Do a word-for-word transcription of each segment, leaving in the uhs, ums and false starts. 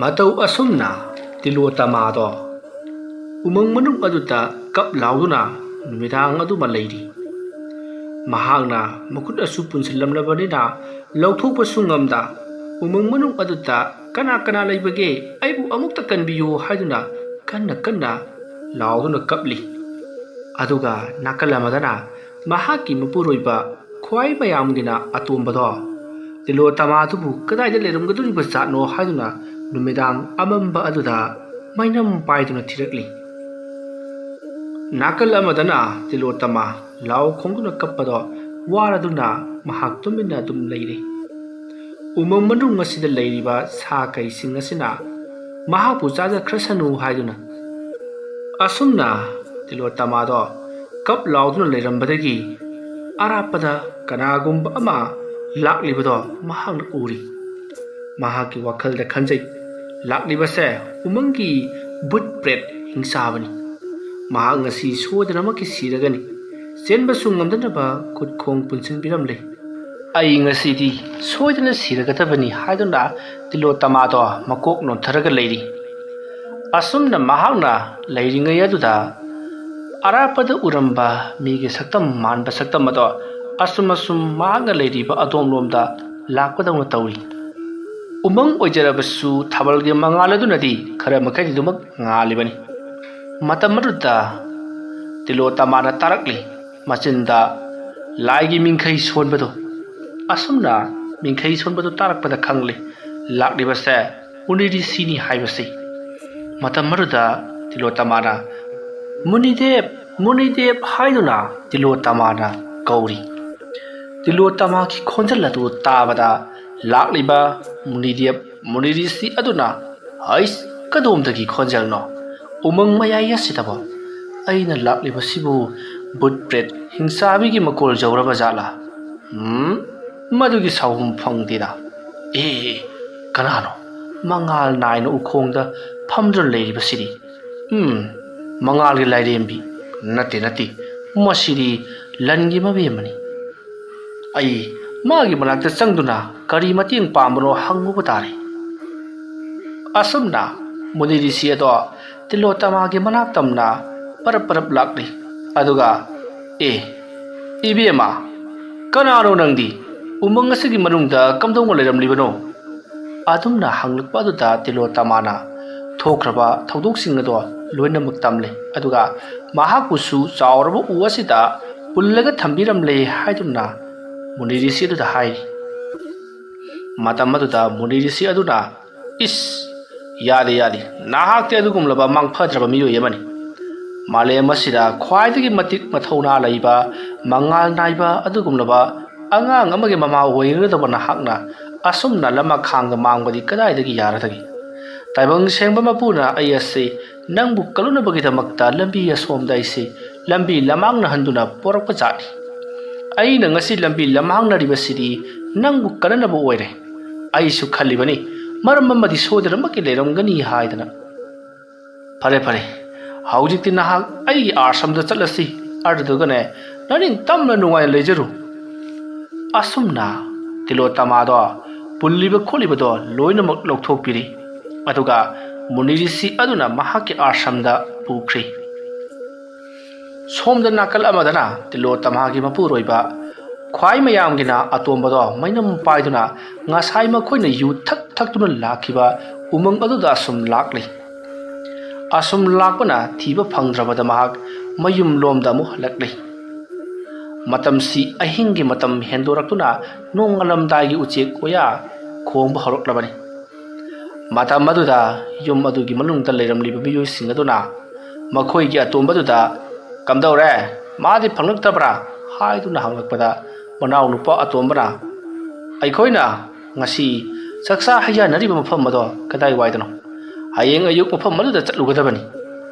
ꯃꯇꯧ ꯑꯁꯨꯝꯅ ꯇꯤꯂꯣꯇꯃꯥꯗꯣ ꯎꯃꯪ ꯃꯅꯨꯡ ꯑꯗꯨꯗ ꯀꯞ ꯂꯥꯎꯗꯨꯅ ꯅꯨꯃꯤꯗꯥꯡ ꯑꯗꯨꯃ ꯂꯩꯔꯤ꯫ ꯃꯍꯥꯛꯅ ꯃꯈꯨꯠ ꯑꯁꯨ ꯄꯨꯟꯁꯤꯜꯂꯝꯂꯕꯅꯤꯅ ꯂꯧꯊꯣꯛꯄꯁꯨ ꯉꯝꯗ, ꯎꯃꯪ ꯃꯅꯨꯡ ꯑꯗꯨꯗ "ꯀꯅꯥ ꯀꯅꯥ ꯂꯩꯕꯒꯦ? ꯑꯩꯕꯨ ꯑꯃꯨꯛꯇ ꯀꯟꯕꯤꯌꯨ" ꯍꯥꯏꯗꯨꯅ ꯀꯟꯅ ꯀꯟꯅ ꯂꯥꯎꯗꯨꯅ ꯀꯞꯂꯤ꯫ ꯑꯗꯨꯒ ꯅꯥꯀꯜ ꯑꯃꯗꯅ ꯃꯍꯥꯛꯀꯤ ꯃꯄꯨꯔꯣꯏꯕ ꯈ꯭ꯋꯥꯏ ꯃꯌꯥꯝꯒꯤꯅ ꯑꯇꯣꯝꯕꯗꯣ ꯇꯤꯂꯣꯇꯃꯥꯗꯨꯕꯨ ꯀꯗꯥꯏꯗ ꯂꯩꯔꯝꯒꯗꯧꯔꯤꯕ ꯖꯥꯠꯅꯣ ꯍꯥꯏꯗꯨꯅ ꯅꯨꯃꯤꯗꯥꯡ ꯑꯃꯝꯕ ꯑꯗꯨꯗ ꯃꯩꯅꯝ ꯄꯥꯏꯗꯨꯅ ꯊꯤꯔꯛꯂꯤ꯫ ꯅꯥꯀꯜ ꯑꯃꯗꯅ ꯇꯤꯂꯣꯇꯃꯥ ꯂꯥꯎ ꯈꯣꯡꯗꯨꯅ ꯀꯞꯄꯗꯣ ꯋꯥꯔꯗꯨꯅ ꯃꯍꯥꯛ ꯇꯨꯃꯤꯟꯅ ꯑꯗꯨꯝ ꯂꯩꯔꯤ꯫ ꯎꯃꯪ ꯃꯅꯨꯡ ꯑꯁꯤꯗ ꯂꯩꯔꯤꯕ ꯁꯥ ꯀꯩꯁꯤꯡ ꯑꯁꯤꯅ ꯃꯍꯥꯛꯄꯨ ꯆꯥꯖꯈ꯭ꯔꯁꯅꯨ ꯍꯥꯏꯗꯨꯅ꯫ ꯑꯁꯨꯝꯅ ꯇꯤꯂꯣꯇꯃꯥꯗꯣ ꯀꯞ ꯂꯥꯎꯗꯨꯅ ꯂꯩꯔꯝꯕꯗꯒꯤ ꯑꯔꯥꯞꯄꯗ ꯀꯅꯥꯒꯨꯝꯕ ꯑꯃ ꯂꯥꯛꯂꯤꯕꯗꯣ ꯃꯍꯥꯛꯅ ꯎꯔꯤ꯫ ꯃꯍꯥꯛꯀꯤ ꯋꯥꯈꯜꯗ ꯈꯟꯖꯩ, "ꯂꯥꯛꯂꯤꯕꯁꯦ ꯎꯃꯪꯒꯤ ꯕꯨꯠ ꯄ꯭ꯔꯦꯠ ꯍꯤꯡꯆꯥꯕꯅꯤ꯫ ꯃꯍꯥꯛ ꯉꯁꯤ ꯁꯣꯏꯗꯅꯃꯛꯀꯤ ꯁꯤꯔꯒꯅꯤ꯫ ꯆꯦꯟꯕꯁꯨ ꯉꯝꯗꯅꯕ ꯈꯨꯠꯈꯣꯡ ꯄꯨꯟꯁꯤꯟꯕꯤꯔꯝꯂꯦ꯫ ꯑꯩ ꯉꯁꯤꯗꯤ ꯁꯣꯏꯗꯅ ꯁꯤꯔꯒꯗꯕꯅꯤ" ꯍꯥꯏꯗꯨꯅ ꯇꯤꯂꯣꯇꯃꯥꯗꯣ ꯃꯀꯣꯛ ꯅꯣꯟꯊꯔꯒ ꯂꯩꯔꯤ꯫ ꯑꯁꯨꯝꯅ ꯃꯍꯥꯛꯅ ꯂꯩꯔꯤꯉꯩ ꯑꯗꯨꯗ ꯑꯔꯥꯞꯄꯗ ꯎꯔꯝꯕ ꯃꯤꯒꯤ ꯁꯛꯇꯝ ꯃꯥꯟꯕ ꯁꯛꯇꯝ ꯑꯗꯣ ꯑꯁꯨꯝ ꯑꯁꯨꯝ ꯃꯍꯥꯛꯅ ꯂꯩꯔꯤꯕ ꯑꯗꯣꯝꯂꯣꯝꯗ ꯂꯥꯛꯄꯗꯧꯅ ꯇꯧꯏ꯫ ꯎꯃꯪ ꯑꯣꯏꯖꯔꯕꯁꯨ ꯊꯥꯕꯜꯒꯤ ꯃꯉꯥꯜ ꯑꯗꯨꯅꯗꯤ ꯈꯔ ꯃꯈꯩꯗꯤ ꯑꯗꯨꯃꯛ ꯉꯥꯜꯂꯤꯕꯅꯤ꯫ ꯃꯇꯝ ꯑꯗꯨꯗ ꯇꯤꯂꯣꯇꯃꯥꯅ ꯇꯥꯔꯛꯂꯤ꯫ ꯃꯆꯤꯟꯗ ꯂꯥꯏꯒꯤ ꯃꯤꯡꯈꯩ ꯁꯣꯟꯕꯗꯨ꯫ ꯑꯁꯨꯝꯅ ꯃꯤꯡꯈꯩ ꯁꯣꯟꯕꯗꯨ ꯇꯥꯔꯛꯄꯗ ꯈꯪꯂꯤ, ꯂꯥꯛꯂꯤꯕꯁꯦ ꯃꯨꯅꯤ ꯔꯤꯁꯤꯅꯤ ꯍꯥꯏꯕꯁꯤ꯫ ꯃꯇꯝ ꯑꯗꯨꯗ ꯇꯤꯂꯣꯇꯃꯥꯅ, "ꯃꯨꯅꯤꯗꯦꯕ, ꯃꯨꯅꯤꯗꯦꯕ" ꯍꯥꯏꯗꯨꯅ ꯇꯤꯂꯣꯇꯃꯥꯅ ꯀꯧꯔꯤ꯫ ꯇꯤꯂꯣꯇꯃꯥꯒꯤ ꯈꯣꯟꯖꯦꯜ ꯑꯗꯨ ꯇꯥꯕꯗ ꯂꯥꯛꯂꯤꯕ ꯃꯨꯅꯤꯗꯦꯕ ꯃꯨꯅꯤ ꯔꯤꯁꯤ ꯑꯗꯨꯅ, "ꯍꯩꯁ, ꯀꯗꯣꯝꯗꯒꯤ ꯈꯣꯟꯖꯦꯜꯅꯣ? ꯎꯃꯪ ꯃꯌꯥꯏ ꯑꯁꯤꯗꯕꯨ ꯑꯩꯅ ꯂꯥꯛꯂꯤꯕꯁꯤꯕꯨ ꯕꯨꯠ ꯄ꯭ꯔꯦꯠ ꯍꯤꯡꯆꯥꯕꯤꯒꯤ ꯃꯀꯣꯜ ꯌꯧꯔꯕ ꯖꯥꯠꯂꯥ? ꯎꯝ, ꯃꯗꯨꯒꯤ ꯁꯥꯎꯍꯨꯝ ꯐꯪꯗꯦꯗ꯫ ꯑꯦ, ꯑꯦ, ꯀꯅꯥꯅꯣ ꯃꯉꯥꯜ ꯅꯥꯏꯅ ꯎꯈꯣꯡꯗ ꯐꯝꯗꯨꯅ ꯂꯩꯔꯤꯕꯁꯤꯗꯤ? ꯎꯝ, ꯃꯉꯥꯜꯒꯤ ꯂꯥꯏꯔꯦꯝꯕꯤ? ꯅꯠꯇꯦ, ꯅꯠꯇꯦ, ꯃꯁꯤꯗꯤ ꯂꯟꯒꯤ ꯃꯕꯦꯝꯃꯅꯤ꯫ ꯑꯩ ꯃꯥꯒꯤ ꯃꯅꯥꯛꯇ ꯆꯪꯗꯨꯅ ꯀꯔꯤ ꯃꯇꯦꯡ ꯄꯥꯝꯕꯅꯣ ꯍꯪꯉꯨꯕ ꯇꯥꯔꯦ"꯫ ꯑꯁꯨꯝꯅ ꯃꯨꯅꯤ ꯔꯤꯁꯤ ꯑꯗꯣ ꯇꯤꯂꯣꯇꯃꯥꯒꯤ ꯃꯅꯥꯛ ꯇꯝꯅ ꯄꯔꯞ ꯄꯔꯞ ꯂꯥꯛꯂꯤ꯫ ꯑꯗꯨꯒ, "ꯑꯦ, ꯏꯕꯦꯝꯃ, ꯀꯅꯥꯅꯣ ꯅꯪꯗꯤ? ꯎꯃꯪ ꯑꯁꯤꯒꯤ ꯃꯅꯨꯡꯗ ꯀꯝꯗꯧꯅ ꯂꯩꯔꯝꯂꯤꯕꯅꯣ?" ꯑꯗꯨꯝꯅ ꯍꯪꯂꯛꯄ ꯑꯗꯨꯗ ꯇꯤꯂꯣꯇꯃꯥꯅ ꯊꯣꯛꯈ꯭ꯔꯕ ꯊꯧꯗꯣꯛꯁꯤꯡ ꯑꯗꯣ ꯂꯣꯏꯅꯃꯛ ꯇꯝꯂꯦ꯫ ꯑꯗꯨꯒ ꯃꯍꯥꯛꯄꯨꯁꯨ ꯆꯥꯎꯔꯕ ꯎ ꯑꯁꯤꯗ ꯄꯨꯜꯂꯒ ꯊꯝꯕꯤꯔꯝꯂꯦ ꯍꯥꯏꯗꯨꯅ ꯃꯨꯅꯤ ꯔꯤꯁꯤ ꯑꯗꯨꯗ ꯍꯥꯏꯔꯤ꯫ ꯃꯇꯝ ꯑꯗꯨꯗ ꯃꯨꯅꯤ ꯔꯤꯁꯤ ꯑꯗꯨꯅ, "ꯏꯁ, ꯌꯥꯗꯦ, ꯌꯥꯗꯦ, ꯅꯍꯥꯛꯇꯤ ꯑꯗꯨꯒꯨꯝꯂꯕ ꯃꯥꯡꯐꯗ꯭ꯔꯕ ꯃꯤꯑꯣꯏ ꯑꯃꯅꯤ꯫ ꯃꯥꯂꯦꯝ ꯑꯁꯤꯗ ꯈ꯭ꯋꯥꯏꯗꯒꯤ ꯃꯇꯤꯛ ꯃꯊꯧꯅꯥ ꯂꯩꯕ, ꯃꯉꯥꯜ ꯅꯥꯏꯕ ꯑꯗꯨꯒꯨꯝꯂꯕ ꯑꯉꯥꯡ ꯑꯃꯒꯤ ꯃꯃꯥ ꯑꯣꯏꯒꯗꯕ ꯅꯍꯥꯛꯅ ꯑꯁꯨꯝꯅ ꯂꯃꯈꯥꯡꯗ ꯃꯥꯡꯕꯗꯤ ꯀꯗꯥꯏꯗꯒꯤ ꯌꯥꯔꯗꯒꯦ? ꯇꯥꯏꯕꯪ ꯁꯦꯡꯕ ꯃꯄꯨꯅ ꯑꯩ ꯑꯁꯤ ꯅꯪꯕꯨ ꯀꯜꯂꯨꯅꯕꯒꯤꯗꯃꯛꯇ ꯂꯝꯕꯤ ꯑꯁꯣꯝꯗ ꯑꯩꯁꯤ ꯂꯝꯕꯤ ꯂꯃꯥꯡꯅꯍꯟꯗꯨꯅ ꯄꯣꯔꯛꯄ ꯖꯥꯠꯅꯤ꯫ ꯑꯩꯅ ꯉꯁꯤ ꯂꯝꯕꯤ ꯂꯃꯥꯡꯅꯔꯤꯕꯁꯤꯗꯤ ꯅꯪꯕꯨ ꯀꯜꯂꯅꯕ ꯑꯣꯏꯔꯦ꯫ ꯑꯩꯁꯨ ꯈꯜꯂꯤꯕꯅꯤ, ꯃꯔꯝ ꯑꯃꯗꯤ ꯁꯣꯏꯗꯅꯃꯛꯀꯤ ꯂꯩꯔꯝꯒꯅꯤ ꯍꯥꯏꯗꯅ꯫ ꯐꯔꯦ, ꯐꯔꯦ, ꯍꯧꯖꯤꯛꯇꯤ ꯅꯍꯥꯛ ꯑꯩꯒꯤ ꯑꯥꯁ꯭ꯔꯝꯗ ꯆꯠꯂꯁꯤ, ꯑꯗꯨꯗꯨꯒꯅꯦ, ꯅꯅꯤꯡ ꯇꯝꯅ ꯅꯨꯡꯉꯥꯏꯅ ꯂꯩꯖꯔꯨ꯫" ꯑꯁꯨꯝꯅ ꯇꯤꯂꯣꯇꯃꯥꯗꯣ ꯄꯨꯜꯂꯤꯕ ꯈꯣꯠꯂꯤꯕꯗꯣ ꯂꯣꯏꯅꯃꯛ ꯂꯧꯊꯣꯛꯄꯤꯔꯤ꯫ ꯑꯗꯨꯒ ꯃꯨꯅꯤ ꯔꯤꯁꯤ ꯑꯗꯨꯅ ꯃꯍꯥꯛꯀꯤ ꯑꯥꯁ꯭ꯔꯝꯗ ꯄꯨꯈ꯭ꯔꯤ꯫ ꯁꯣꯝꯗ ꯅꯥꯀꯜ ꯑꯃꯗꯅ ꯇꯤꯂꯣꯇꯃꯥꯒꯤ ꯃꯄꯨꯔꯣꯏꯕ ꯈ꯭ꯋꯥꯏ ꯃꯌꯥꯝꯒꯤꯅ ꯑꯇꯣꯝꯕꯗꯣ ꯃꯩꯅꯝ ꯄꯥꯏꯗꯨꯅ ꯉꯁꯥꯏ ꯃꯈꯣꯏꯅ ꯌꯨ ꯊꯛ ꯊꯛꯇꯨꯅ ꯂꯥꯛꯈꯤꯕ ꯎꯃꯪ ꯑꯗꯨꯗ ꯑꯁꯨꯝ ꯂꯥꯛꯂꯤ꯫ ꯑꯁꯨꯝ ꯂꯥꯛꯄꯅ ꯊꯤꯕ ꯐꯪꯗ꯭ꯔꯕꯗ ꯃꯍꯥꯛ ꯃꯌꯨꯝꯂꯣꯝꯗ ꯑꯃꯨꯛ ꯍꯜꯂꯛꯂꯤ꯫ ꯃꯇꯝꯁꯤ ꯑꯍꯤꯡꯒꯤ ꯃꯇꯝ ꯍꯦꯟꯗꯣꯔꯛꯇꯨꯅ ꯅꯣꯡꯉꯥꯜꯂꯝꯗꯥꯏꯒꯤ ꯎꯆꯦꯛ ꯋꯥꯌꯥ ꯈꯣꯡꯕ ꯍꯧꯔꯛꯂꯕꯅꯤ꯫ ꯃꯇꯝ ꯑꯗꯨꯗ ꯌꯨꯝ ꯑꯗꯨꯒꯤ ꯃꯅꯨꯡꯗ ꯂꯩꯔꯝꯂꯤꯕ ꯃꯤꯑꯣꯏꯁꯤꯡ ꯑꯗꯨꯅ ꯃꯈꯣꯏꯒꯤ ꯑꯇꯣꯝꯕꯗꯨꯗ, "ꯀꯝꯗꯧꯔꯦ? ꯃꯥꯗꯤ ꯐꯪꯂꯛꯇꯕ꯭ꯔꯥ?" ꯍꯥꯏꯗꯨꯅ ꯍꯪꯂꯛꯄꯗ, ꯃꯅꯥꯎꯅꯨꯄꯥ ꯑꯇꯣꯝꯕꯅ, "ꯑꯩꯈꯣꯏꯅ ꯉꯁꯤ ꯆꯥꯛꯆꯥ ꯍꯩꯖꯥꯟꯅꯔꯤꯕ ꯃꯐꯝ ꯑꯗꯣ ꯀꯗꯥꯏꯋꯥꯏꯗꯅꯣ? ꯍꯌꯦꯡ ꯑꯌꯨꯛ ꯃꯐꯝ ꯑꯗꯨꯗ ꯆꯠꯂꯨꯒꯗꯕꯅꯤ,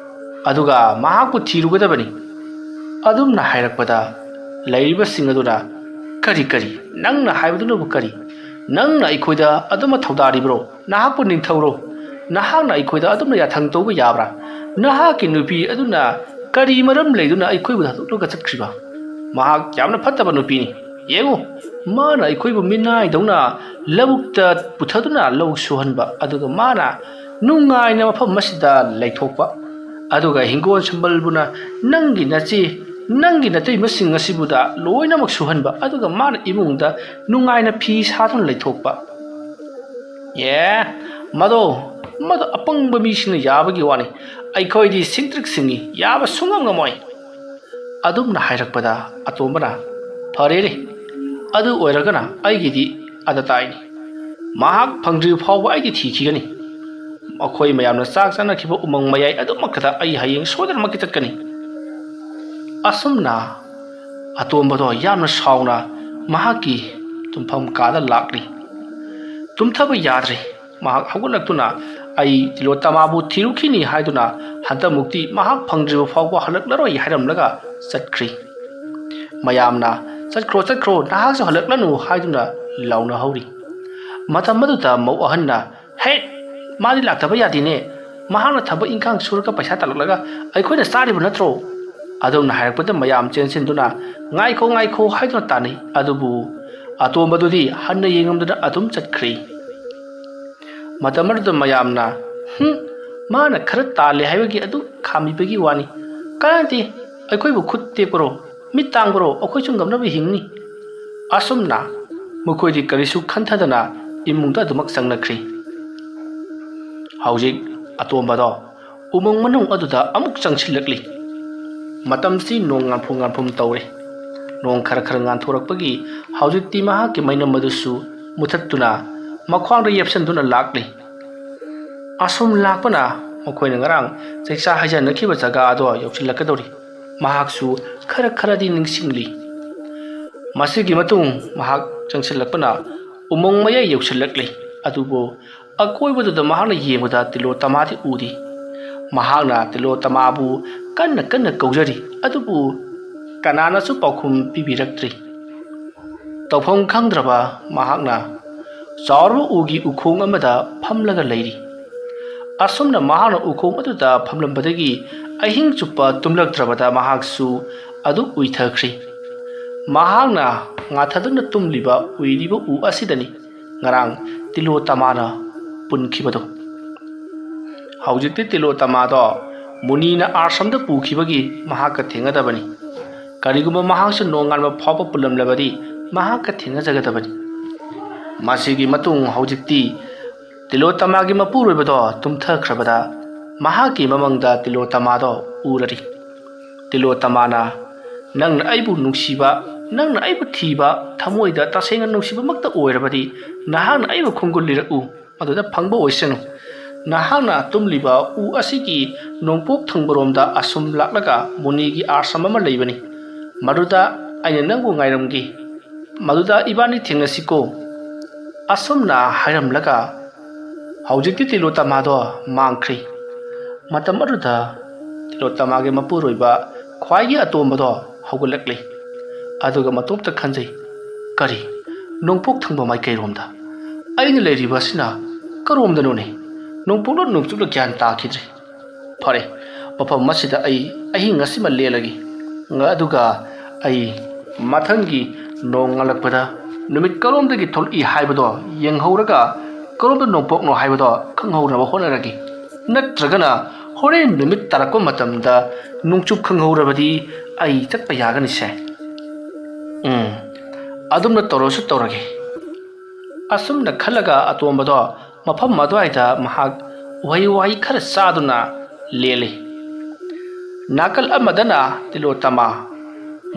ꯑꯗꯨꯒ ꯃꯍꯥꯛꯄꯨ ꯊꯤꯔꯨꯒꯗꯕꯅꯤ꯫" ꯑꯗꯨꯝꯅ ꯍꯥꯏꯔꯛꯄꯗ, ꯂꯩꯔꯤꯕꯁꯤꯡ ꯑꯗꯨꯅ, "ꯀꯔꯤ, ꯀꯔꯤ? ꯅꯪꯅ ꯍꯥꯏꯕꯗꯨꯅꯕꯨ ꯀꯔꯤ? ꯅꯪꯅ ꯑꯩꯈꯣꯏꯗ ꯑꯗꯨꯃ ꯊꯧꯗꯥꯔꯤꯕ꯭ꯔꯣ? ꯅꯍꯥꯛꯄꯨ ꯅꯤꯡꯊꯧꯔꯣ? ꯅꯍꯥꯛꯅ ꯑꯩꯈꯣꯏꯗ ꯑꯗꯨꯝꯅ ꯌꯥꯊꯪ ꯇꯧꯕ ꯌꯥꯕ꯭ꯔꯥ? ꯅꯍꯥꯛꯀꯤ ꯅꯨꯄꯤ ꯑꯗꯨꯅ ꯀꯔꯤ ꯃꯔꯝ ꯂꯩꯗꯨꯅ ꯑꯩꯈꯣꯏꯕꯨ ꯊꯥꯗꯣꯛꯂꯒ ꯆꯠꯈ꯭ꯔꯤꯕ? ꯃꯍꯥꯛ ꯌꯥꯝꯅ ꯐꯠꯇꯕ ꯅꯨꯄꯤꯅꯤ꯫ ꯌꯦꯡꯉꯨ, ꯃꯥꯅ ꯑꯩꯈꯣꯏꯕꯨ ꯃꯤꯅꯥꯏꯗꯧꯅ ꯂꯧꯕꯨꯛꯇ ꯄꯨꯊꯗꯨꯅ ꯂꯧ ꯁꯨꯍꯟꯕ, ꯑꯗꯨꯒ ꯃꯥꯅ ꯅꯨꯡꯉꯥꯏꯅ ꯃꯐꯝ ꯑꯁꯤꯗ ꯂꯩꯊꯣꯛꯄ, ꯑꯗꯨꯒ ꯍꯤꯡꯒꯣꯜ ꯁꯝꯕꯜꯕꯨꯅ ꯅꯪꯒꯤ ꯅꯆꯦ, ꯅꯪꯒꯤ ꯅꯇꯩꯃꯁꯤꯡ ꯑꯁꯤꯕꯨꯗ ꯂꯣꯏꯅꯃꯛ ꯁꯨꯍꯟꯕ, ꯑꯗꯨꯒ ꯃꯥꯅ ꯏꯃꯨꯡꯗ ꯅꯨꯡꯉꯥꯏꯅ ꯐꯤ ꯁꯥꯗꯨꯅ ꯂꯩꯊꯣꯛꯄ꯫ ꯑꯦ, ꯃꯗꯣ, ꯃꯗꯣ ꯑꯄꯪꯕ ꯃꯤꯁꯤꯡꯅ ꯌꯥꯕꯒꯤ ꯋꯥꯅꯤ꯫ ꯑꯩꯈꯣꯏꯗꯤ ꯁꯤꯡꯇ꯭ꯔꯤꯛ ꯁꯤꯡꯉꯤ, ꯌꯥꯕ ꯁꯨꯡꯉꯝ ꯉꯝꯃꯣꯏ꯫ ꯑꯗꯨꯝꯅ ꯍꯥꯏꯔꯛꯄꯗ ꯑꯇꯣꯝꯕꯅ, "ꯐꯔꯦꯅꯦ, ꯑꯗꯨ ꯑꯣꯏꯔꯒꯅ ꯑꯩꯒꯤꯗꯤ ꯑꯗ ꯇꯥꯏꯅꯤ꯫ ꯃꯍꯥꯛ ꯐꯪꯗ꯭ꯔꯤꯕ ꯐꯥꯎꯕ ꯑꯩꯗꯤ ꯊꯤꯈꯤꯒꯅꯤ꯫ ꯃꯈꯣꯏ ꯃꯌꯥꯝꯅ ꯆꯥꯛ ꯆꯥꯅꯈꯤꯕ ꯎꯃꯪ ꯃꯌꯥꯏ ꯑꯗꯨꯃꯛꯇꯗ ꯑꯩ ꯍꯌꯦꯡ ꯁꯣꯏꯗꯅꯃꯛꯀꯤ ꯆꯠꯀꯅꯤ꯫" ꯑꯁꯨꯝꯅ ꯑꯇꯣꯝꯕꯗꯣ ꯌꯥꯝꯅ ꯁꯥꯎꯅ ꯃꯍꯥꯛꯀꯤ ꯇꯨꯝꯐꯝ ꯀꯥꯗ ꯂꯥꯛꯂꯤ꯫ ꯇꯨꯝꯊꯕ ꯌꯥꯗ꯭ꯔꯦ꯫ ꯃꯍꯥꯛ ꯍꯧꯒꯠꯂꯛꯇꯨꯅ, "ꯑꯩ ꯇꯤꯂꯣꯇꯃꯥꯕꯨ ꯊꯤꯔꯨꯈꯤꯅꯤ" ꯍꯥꯏꯗꯨꯅ ꯍꯟꯗꯛꯃꯨꯛꯇꯤ ꯃꯍꯥꯛ ꯐꯪꯗ꯭ꯔꯤꯕ ꯐꯥꯎꯕ ꯍꯜꯂꯛꯂꯔꯣꯏ ꯍꯥꯏꯔꯝꯂꯒ ꯆꯠꯈ꯭ꯔꯤ꯫ ꯃꯌꯥꯝꯅ, "ꯆꯠꯈ꯭ꯔꯣ, ꯆꯠꯈ꯭ꯔꯣ, ꯅꯍꯥꯛꯁꯨ ꯍꯜꯂꯛꯂꯅꯨ" ꯍꯥꯏꯗꯨꯅ ꯂꯥꯎꯅꯍꯧꯔꯤ꯫ ꯃꯇꯝ ꯑꯗꯨꯗ ꯃꯧ ꯑꯍꯟꯅ, "ꯍꯦ, ꯃꯥꯗꯤ ꯂꯥꯛꯇꯕ ꯌꯥꯗꯦꯅꯦ꯫ ꯃꯍꯥꯛꯅ ꯊꯕꯛ ꯏꯪꯈꯥꯡ ꯁꯨꯔꯒ ꯄꯩꯁꯥ ꯇꯥꯜꯂꯛꯂꯒ ꯑꯩꯈꯣꯏꯅ ꯆꯥꯔꯤꯕ ꯅꯠꯇ꯭ꯔꯣ?" ꯑꯗꯨꯝꯅ ꯍꯥꯏꯔꯛꯄꯗ ꯃꯌꯥꯝ ꯆꯦꯟꯁꯤꯟꯗꯨꯅ, "ꯉꯥꯏꯈꯣ, ꯉꯥꯏꯈꯣ" ꯍꯥꯏꯗꯨꯅ ꯇꯥꯟꯅꯩ꯫ ꯑꯗꯨꯕꯨ ꯑꯇꯣꯝꯕꯗꯨꯗꯤ ꯍꯟꯅ ꯌꯦꯡꯉꯝꯗꯅ ꯑꯗꯨꯝ ꯆꯠꯈ꯭ꯔꯤ꯫ ꯃꯇꯝ ꯑꯗꯨꯗ ꯃꯌꯥꯝꯅ, "ꯍꯨꯝ, ꯃꯥꯅ ꯈꯔ ꯇꯥꯜꯂꯦ ꯍꯥꯏꯕꯒꯤ ꯑꯗꯨ ꯈꯥꯝꯕꯤꯕꯒꯤ ꯋꯥꯅꯤ꯫ ꯀꯥꯟꯅꯗꯦ, ꯑꯩꯈꯣꯏꯕꯨ ꯈꯨꯠ ꯇꯦꯛꯄꯔꯣ, ꯃꯤꯠ ꯇꯥꯡꯕꯔꯣ, ꯑꯩꯈꯣꯏꯁꯨ ꯉꯝꯅꯕ ꯍꯤꯡꯅꯤ꯫" ꯑꯁꯨꯝꯅ ꯃꯈꯣꯏꯗꯤ ꯀꯔꯤꯁꯨ ꯈꯟꯊꯗꯅ ꯏꯃꯨꯡꯗ ꯑꯗꯨꯃꯛ ꯆꯪꯅꯈ꯭ꯔꯤ꯫ ꯍꯧꯖꯤꯛ ꯑꯇꯣꯝꯕꯗꯣ ꯎꯃꯪ ꯃꯅꯨꯡ ꯑꯗꯨꯗ ꯑꯃꯨꯛ ꯆꯪꯁꯤꯜꯂꯛꯂꯤ꯫ ꯃꯇꯝꯁꯤ ꯅꯣꯡ ꯉꯥꯟꯐꯨ ꯉꯥꯟꯐꯨꯝ ꯇꯧꯔꯦ꯫ ꯅꯣꯡ ꯈꯔ ꯈꯔ ꯉꯥꯟꯊꯣꯔꯛꯄꯒꯤ ꯍꯧꯖꯤꯛꯇꯤ ꯃꯍꯥꯛꯀꯤ ꯃꯩꯅꯝ ꯑꯗꯨꯁꯨ ꯃꯨꯊꯠꯇꯨꯅ ꯃꯈ꯭ꯋꯥꯡꯗ ꯌꯦꯞꯁꯤꯟꯗꯨꯅ ꯂꯥꯛꯂꯤ꯫ ꯑꯁꯨꯝ ꯂꯥꯛꯄꯅ ꯃꯈꯣꯏꯅ ꯉꯔꯥꯡ ꯆꯩꯁꯥ ꯍꯩꯖꯅꯈꯤꯕ ꯖꯒꯥ ꯑꯗꯣ ꯌꯧꯁꯤꯜꯂꯛꯀꯗꯧꯔꯤ꯫ ꯃꯍꯥꯛꯁꯨ ꯈꯔ ꯈꯔꯗꯤ ꯅꯤꯡꯁꯤꯡꯂꯤ꯫ ꯃꯁꯤꯒꯤ ꯃꯇꯨꯡ ꯃꯍꯥꯛ ꯆꯪꯁꯤꯜꯂꯛꯄꯅ ꯎꯃꯪ ꯃꯌꯥꯏ ꯌꯧꯁꯤꯜꯂꯛꯂꯤ꯫ ꯑꯗꯨꯕꯨ ꯑꯀꯣꯏꯕꯗꯨꯗ ꯃꯍꯥꯛꯅ ꯌꯦꯡꯕꯗ ꯇꯤꯂꯣꯇꯃꯥꯗꯤ ꯎꯗꯦ꯫ ꯃꯍꯥꯛꯅ ꯇꯤꯂꯣꯇꯃꯥꯕꯨ ꯀꯟꯅ ꯀꯟꯅ ꯀꯧꯖꯔꯤ, ꯑꯗꯨꯕꯨ ꯀꯅꯥꯅꯁꯨ ꯄꯥꯎꯈꯨꯝ ꯄꯤꯕꯤꯔꯛꯇ꯭ꯔꯤ꯫ ꯇꯧꯐꯝ ꯈꯪꯗ꯭ꯔꯕ ꯃꯍꯥꯛꯅ ꯆꯥꯎꯔꯕ ꯎꯒꯤ ꯎꯈꯣꯡ ꯑꯃꯗ ꯐꯝꯂꯒ ꯂꯩꯔꯤ꯫ ꯑꯁꯨꯝꯅ ꯃꯍꯥꯛꯅ ꯎꯈꯣꯡ ꯑꯗꯨꯗ ꯐꯝꯂꯝꯕꯗꯒꯤ ꯑꯍꯤꯡ ꯆꯨꯞꯄ ꯇꯨꯝꯂꯛꯇ꯭ꯔꯕꯗ ꯃꯍꯥꯛꯁꯨ ꯑꯗꯨ ꯎꯏꯊꯈ꯭ꯔꯤ꯫ ꯃꯍꯥꯛꯅ ꯉꯥꯊꯗꯨꯅ ꯇꯨꯝꯂꯤꯕ ꯎꯏꯔꯤꯕ ꯎ ꯑꯁꯤꯗꯅꯤ ꯉꯔꯥꯡ ꯇꯤꯂꯣꯇꯃꯥꯅ ꯄꯨꯟꯈꯤꯕꯗꯨ꯫ ꯍꯧꯖꯤꯛꯇꯤ ꯇꯤꯂꯣꯇꯃꯥꯗꯣ ꯃꯨꯅꯤꯅ ꯑꯥꯁ꯭ꯔꯝꯗ ꯄꯨꯈꯤꯕꯒꯤ ꯃꯍꯥꯛꯀ ꯊꯦꯡꯅꯗꯕꯅꯤ꯫ ꯀꯔꯤꯒꯨꯝꯕ ꯃꯍꯥꯛꯁꯨ ꯅꯣꯡꯉꯥꯟꯕ ꯐꯥꯎꯕ ꯄꯨꯜꯂꯝꯂꯕꯗꯤ ꯃꯍꯥꯛꯀ ꯊꯦꯡꯅꯖꯒꯗꯕꯅꯤ꯫ ꯃꯁꯤꯒꯤ ꯃꯇꯨꯡ ꯍꯧꯖꯤꯛꯇꯤ ꯇꯤꯂꯣꯇꯃꯥꯒꯤ ꯃꯄꯨꯔꯣꯏꯕꯗꯣ ꯇꯨꯝꯊꯈ꯭ꯔꯕꯗ ꯃꯍꯥꯛꯀꯤ ꯃꯃꯪꯗ ꯇꯤꯂꯣꯇꯃꯥꯗꯣ ꯎꯔꯔꯤ꯫ ꯇꯤꯂꯣꯇꯃꯥꯅ, "ꯅꯪꯅ ꯑꯩꯕꯨ ꯅꯨꯡꯁꯤꯕ, ꯅꯪꯅ ꯑꯩꯕꯨ ꯊꯤꯕ, ꯊꯃꯣꯏꯗ ꯇꯁꯦꯡꯅ ꯅꯨꯡꯁꯤꯕꯃꯛꯇ ꯑꯣꯏꯔꯕꯗꯤ ꯅꯍꯥꯛꯅ ꯑꯩꯕꯨ ꯈꯣꯡꯒꯨꯜ ꯂꯤꯔꯛꯎ, ꯃꯗꯨꯗ ꯐꯪꯕ ꯑꯣꯏꯁꯅꯨ꯫ ꯅꯍꯥꯛꯅ ꯇꯨꯝꯂꯤꯕ ꯎ ꯑꯁꯤꯒꯤ ꯅꯣꯡꯄꯣꯛ ꯊꯪꯕꯔꯣꯝꯗ ꯑꯁꯨꯝ ꯂꯥꯛꯂꯒ ꯃꯨꯅꯤꯒꯤ ꯑꯥꯁ꯭ꯔꯝ ꯑꯃ ꯂꯩꯕꯅꯤ꯫ ꯃꯗꯨꯗ ꯑꯩꯅ ꯅꯪꯕꯨ ꯉꯥꯏꯔꯝꯒꯦ꯫ ꯃꯗꯨꯗ ꯏꯕꯥꯅꯤ ꯊꯦꯡꯅꯁꯤꯀꯣ꯫" ꯑꯁꯨꯝꯅ ꯍꯥꯏꯔꯝꯂꯒ ꯍꯧꯖꯤꯛꯇꯤ ꯇꯤꯂꯣꯇꯃꯥꯗꯣ ꯃꯥꯡꯈ꯭ꯔꯦ꯫ ꯃꯇꯝ ꯑꯗꯨꯗ ꯇꯤꯂꯣꯇꯃꯥꯒꯤ ꯃꯄꯨꯔꯣꯏꯕ ꯈ꯭ꯋꯥꯏꯒꯤ ꯑꯇꯣꯝꯕꯗꯣ ꯍꯧꯒꯠꯂꯛꯂꯦ꯫ ꯑꯗꯨꯒ ꯃꯇꯣꯝꯇ ꯈꯟꯖꯩ, "ꯀꯔꯤ? ꯅꯣꯡꯄꯣꯛ ꯊꯪꯕ ꯃꯥꯏꯀꯩꯔꯣꯝꯗ? ꯑꯩꯅ ꯂꯩꯔꯤꯕ ꯑꯁꯤꯅ ꯀꯔꯣꯝꯗꯅꯣꯅꯦ? ꯅꯣꯡꯄꯣꯛꯂꯣ ꯅꯣꯡꯆꯨꯞꯂꯣ ꯒ꯭ꯌꯥꯟ ꯇꯥꯈꯤꯗ꯭ꯔꯦ꯫ ꯐꯔꯦ, ꯃꯐꯝ ꯑꯁꯤꯗ ꯑꯩ ꯑꯍꯤꯡ ꯑꯁꯤꯃ ꯂꯦꯜꯂꯒꯦ꯫ ꯑꯗꯨꯒ ꯑꯩ ꯃꯊꯪꯒꯤ ꯅꯣꯡ ꯉꯥꯜꯂꯛꯄꯗ ꯅꯨꯃꯤꯠ ꯀꯔꯣꯝꯗꯒꯤ ꯊꯣꯛꯂꯛꯏ ꯍꯥꯏꯕꯗꯣ ꯌꯦꯡꯍꯧꯔꯒ ꯀꯔꯣꯝꯗ ꯅꯣꯡꯄꯣꯛꯅꯣ ꯍꯥꯏꯕꯗꯣ ꯈꯪꯍꯧꯅꯕ ꯍꯣꯠꯅꯔꯒꯦ꯫ ꯅꯠꯇ꯭ꯔꯒꯅ ꯍꯣꯔꯦꯟ ꯅꯨꯃꯤꯠ ꯇꯥꯔꯛꯄ ꯃꯇꯝꯗ ꯅꯣꯡꯆꯨꯞ ꯈꯪꯍꯧꯔꯕꯗꯤ ꯑꯩ ꯆꯠꯄ ꯌꯥꯒꯅꯤꯁꯦ꯫ ꯎꯝ, ꯑꯗꯨꯝꯅ ꯇꯧꯔꯁꯨ ꯇꯧꯔꯒꯦ꯫" ꯑꯁꯨꯝꯅ ꯈꯜꯂꯒ ꯑꯇꯣꯝꯕꯗꯣ ꯃꯐꯝ ꯑꯗꯨꯋꯥꯏꯗ ꯃꯍꯥꯛ ꯎꯍꯩ ꯋꯥꯍꯩ ꯈꯔ ꯆꯥꯗꯨꯅ ꯂꯦꯜꯂꯤ꯫ ꯅꯥꯀꯜ ꯑꯃꯗꯅ ꯇꯤꯂꯣꯇꯃꯥ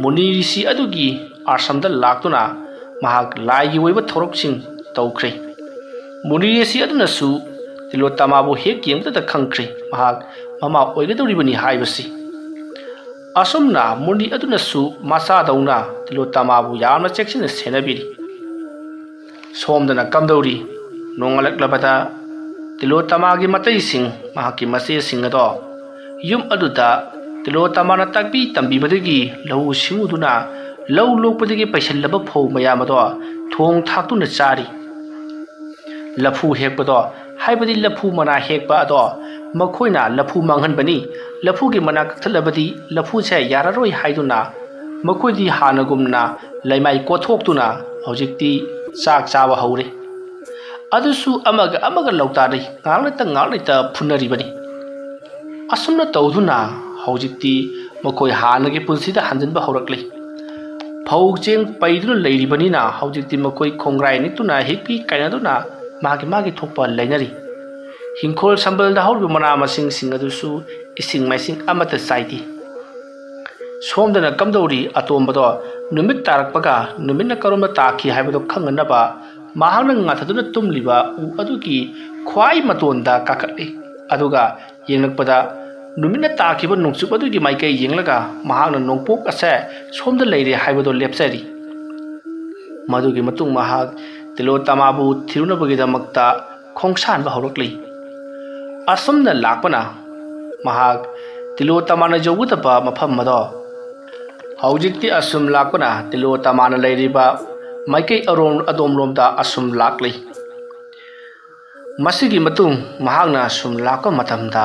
ꯃꯨꯅꯤ ꯔꯤꯁꯤ ꯑꯗꯨꯒꯤ ꯑꯥꯁ꯭ꯔꯝꯗ ꯂꯥꯛꯇꯨꯅ ꯃꯍꯥꯛ ꯂꯥꯏꯒꯤ ꯑꯣꯏꯕ ꯊꯧꯔꯝꯁꯤꯡ ꯇꯧꯈ꯭ꯔꯦ꯫ ꯃꯨꯅꯤ ꯔꯤꯁꯤ ꯑꯗꯨꯅꯁꯨ ꯇꯤꯂꯣꯇꯃꯥꯕꯨ ꯍꯦꯛ ꯌꯦꯡꯕꯗ ꯈꯪꯈ꯭ꯔꯦ ꯃꯍꯥꯛ ꯃꯃꯥ ꯑꯣꯏꯒꯗꯧꯔꯤꯕꯅꯤ ꯍꯥꯏꯕꯁꯤ꯫ ꯑꯁꯨꯝꯅ ꯃꯨꯅꯤ ꯑꯗꯨꯅꯁꯨ ꯃꯆꯥꯗꯧꯅ ꯇꯤꯂꯣꯇꯃꯥꯕꯨ ꯌꯥꯝꯅ ꯆꯦꯛꯁꯤꯟꯅ ꯁꯦꯟꯅꯕꯤꯔꯤ꯫ ꯁꯣꯝꯗꯅ ꯀꯝꯗꯧꯔꯤ? ꯅꯣꯡꯉꯥꯜꯂꯛꯂꯕꯗ ꯇꯤꯂꯣꯇꯃꯥꯒꯤ ꯃꯇꯩꯁꯤꯡ, ꯃꯍꯥꯛꯀꯤ ꯃꯆꯦꯁꯤꯡ ꯑꯗꯣ ꯌꯨꯝ ꯑꯗꯨꯗ ꯇꯤꯂꯣꯇꯃꯥꯅ ꯇꯥꯛꯄꯤ ꯇꯝꯕꯤꯕꯗꯒꯤ ꯂꯧꯎ ꯁꯤꯡꯎꯗꯨꯅ ꯂꯧ ꯂꯣꯛꯄꯗꯒꯤ ꯄꯩꯁꯤꯜꯂꯕ ꯐꯧ ꯃꯌꯥꯝ ꯑꯗꯣ ꯊꯣꯡ ꯊꯥꯛꯇꯨꯅ ꯆꯥꯔꯤ꯫ ꯂꯐꯨ ꯍꯦꯛꯄꯗꯣ, ꯍꯥꯏꯕꯗꯤ ꯂꯐꯨ ꯃꯅꯥ ꯍꯦꯛꯄ ꯑꯗꯣ ꯃꯈꯣꯏꯅ ꯂꯐꯨ ꯃꯥꯡꯍꯟꯕꯅꯤ, ꯂꯐꯨꯒꯤ ꯃꯅꯥ ꯀꯛꯊꯠꯂꯕꯗꯤ ꯂꯐꯨꯁꯦ ꯌꯥꯔꯔꯣꯏ ꯍꯥꯏꯗꯨꯅ ꯃꯈꯣꯏꯗꯤ ꯍꯥꯟꯅꯒꯨꯝꯅ ꯂꯩꯃꯥꯏ ꯀꯣꯠꯊꯣꯛꯇꯨꯅ ꯍꯧꯖꯤꯛꯇꯤ ꯆꯥꯛ ꯆꯥꯕ ꯍꯧꯔꯦ꯫ ꯑꯗꯨꯁꯨ ꯑꯃꯒ ꯑꯃꯒ ꯂꯧꯇꯥꯔꯤ, ꯉꯥꯏꯍꯥꯛ ꯂꯩꯇ ꯉꯥꯏꯍꯥꯛ ꯂꯩꯇ ꯐꯨꯅꯔꯤꯕꯅꯤ꯫ ꯑꯁꯨꯝꯅ ꯇꯧꯗꯨꯅ ꯍꯧꯖꯤꯛꯇꯤ ꯃꯈꯣꯏ ꯍꯥꯟꯅꯒꯤ ꯄꯨꯟꯁꯤꯗ ꯍꯟꯖꯤꯟꯕ ꯍꯧꯔꯛꯂꯤ꯫ ꯐꯧ ꯆꯦꯡ ꯄꯩꯗꯨꯅ ꯂꯩꯔꯤꯕꯅꯤꯅ ꯍꯧꯖꯤꯛꯇꯤ ꯃꯈꯣꯏ ꯈꯣꯡꯒ꯭ꯔꯥꯏ ꯅꯤꯛꯇꯨꯅ ꯍꯤꯛꯄꯤ ꯀꯥꯏꯅꯗꯨꯅ ꯃꯥꯒꯤ ꯃꯥꯒꯤ ꯊꯣꯛꯄ ꯂꯩꯅꯔꯤ꯫ ꯍꯤꯡꯈꯣꯜ ꯁꯝꯕꯜꯗ ꯍꯧꯔꯤꯕ ꯃꯅꯥ ꯃꯁꯤꯡꯁꯤꯡ ꯑꯗꯨꯁꯨ ꯏꯁꯤꯡ ꯃꯥꯏꯁꯤꯡ ꯑꯃꯠꯇ ꯆꯥꯏꯗꯦ꯫ ꯁꯣꯝꯗꯅ ꯀꯝꯗꯧꯔꯤ? ꯑꯇꯣꯝꯕꯗꯣ ꯅꯨꯃꯤꯠ ꯇꯥꯔꯛꯄꯒ ꯅꯨꯃꯤꯠꯅ ꯀꯔꯣꯝꯗ ꯇꯥꯈꯤ ꯍꯥꯏꯕꯗꯨ ꯈꯪꯅꯅꯕ ꯃꯍꯥꯛꯅ ꯉꯥꯊꯗꯨꯅ ꯇꯨꯝꯂꯤꯕ ꯎ ꯑꯗꯨꯒꯤ ꯈ꯭ꯋꯥꯏ ꯃꯇꯣꯟꯗ ꯀꯥꯈꯠꯂꯤ꯫ ꯑꯗꯨꯒ ꯌꯦꯡꯂꯛꯄꯗ ꯅꯨꯃꯤꯠꯅ ꯇꯥꯈꯤꯕ ꯅꯣꯡꯆꯨꯞ ꯑꯗꯨꯒꯤ ꯃꯥꯏꯀꯩ ꯌꯦꯡꯂꯒ ꯃꯍꯥꯛꯅ ꯅꯣꯡꯄꯣꯛ ꯑꯁꯦ ꯁꯣꯝꯗ ꯂꯩꯔꯦ ꯍꯥꯏꯕꯗꯨ ꯂꯦꯞꯆꯔꯤ꯫ ꯃꯗꯨꯒꯤ ꯃꯇꯨꯡ ꯃꯍꯥꯛ ꯇꯤꯂꯣꯇꯃꯥꯕꯨ ꯊꯤꯔꯨꯅꯕꯒꯤꯗꯃꯛꯇ ꯈꯣꯡꯁꯥꯟꯕ ꯍꯧꯔꯛꯂꯤ꯫ ꯑꯁꯨꯝꯅ ꯂꯥꯛꯄꯅ ꯃꯍꯥꯛ ꯇꯤꯂꯣꯇꯃꯥꯅ ꯌꯧꯒꯗꯕ ꯃꯐꯝ ꯑꯗꯣ ꯍꯧꯖꯤꯛꯇꯤ ꯑꯁꯨꯝ ꯂꯥꯛꯄꯅ ꯇꯤꯂꯣꯇꯃꯥꯅ ꯂꯩꯔꯤꯕ ꯃꯥꯏꯀꯩ ꯑꯔꯣꯝ ꯑꯗꯣꯝꯂꯣꯝꯗ ꯑꯁꯨꯝ ꯂꯥꯛꯂꯤ꯫ ꯃꯁꯤꯒꯤ ꯃꯇꯨꯡ ꯃꯍꯥꯛꯅ ꯁꯨꯝ ꯂꯥꯛꯄ ꯃꯇꯝꯗ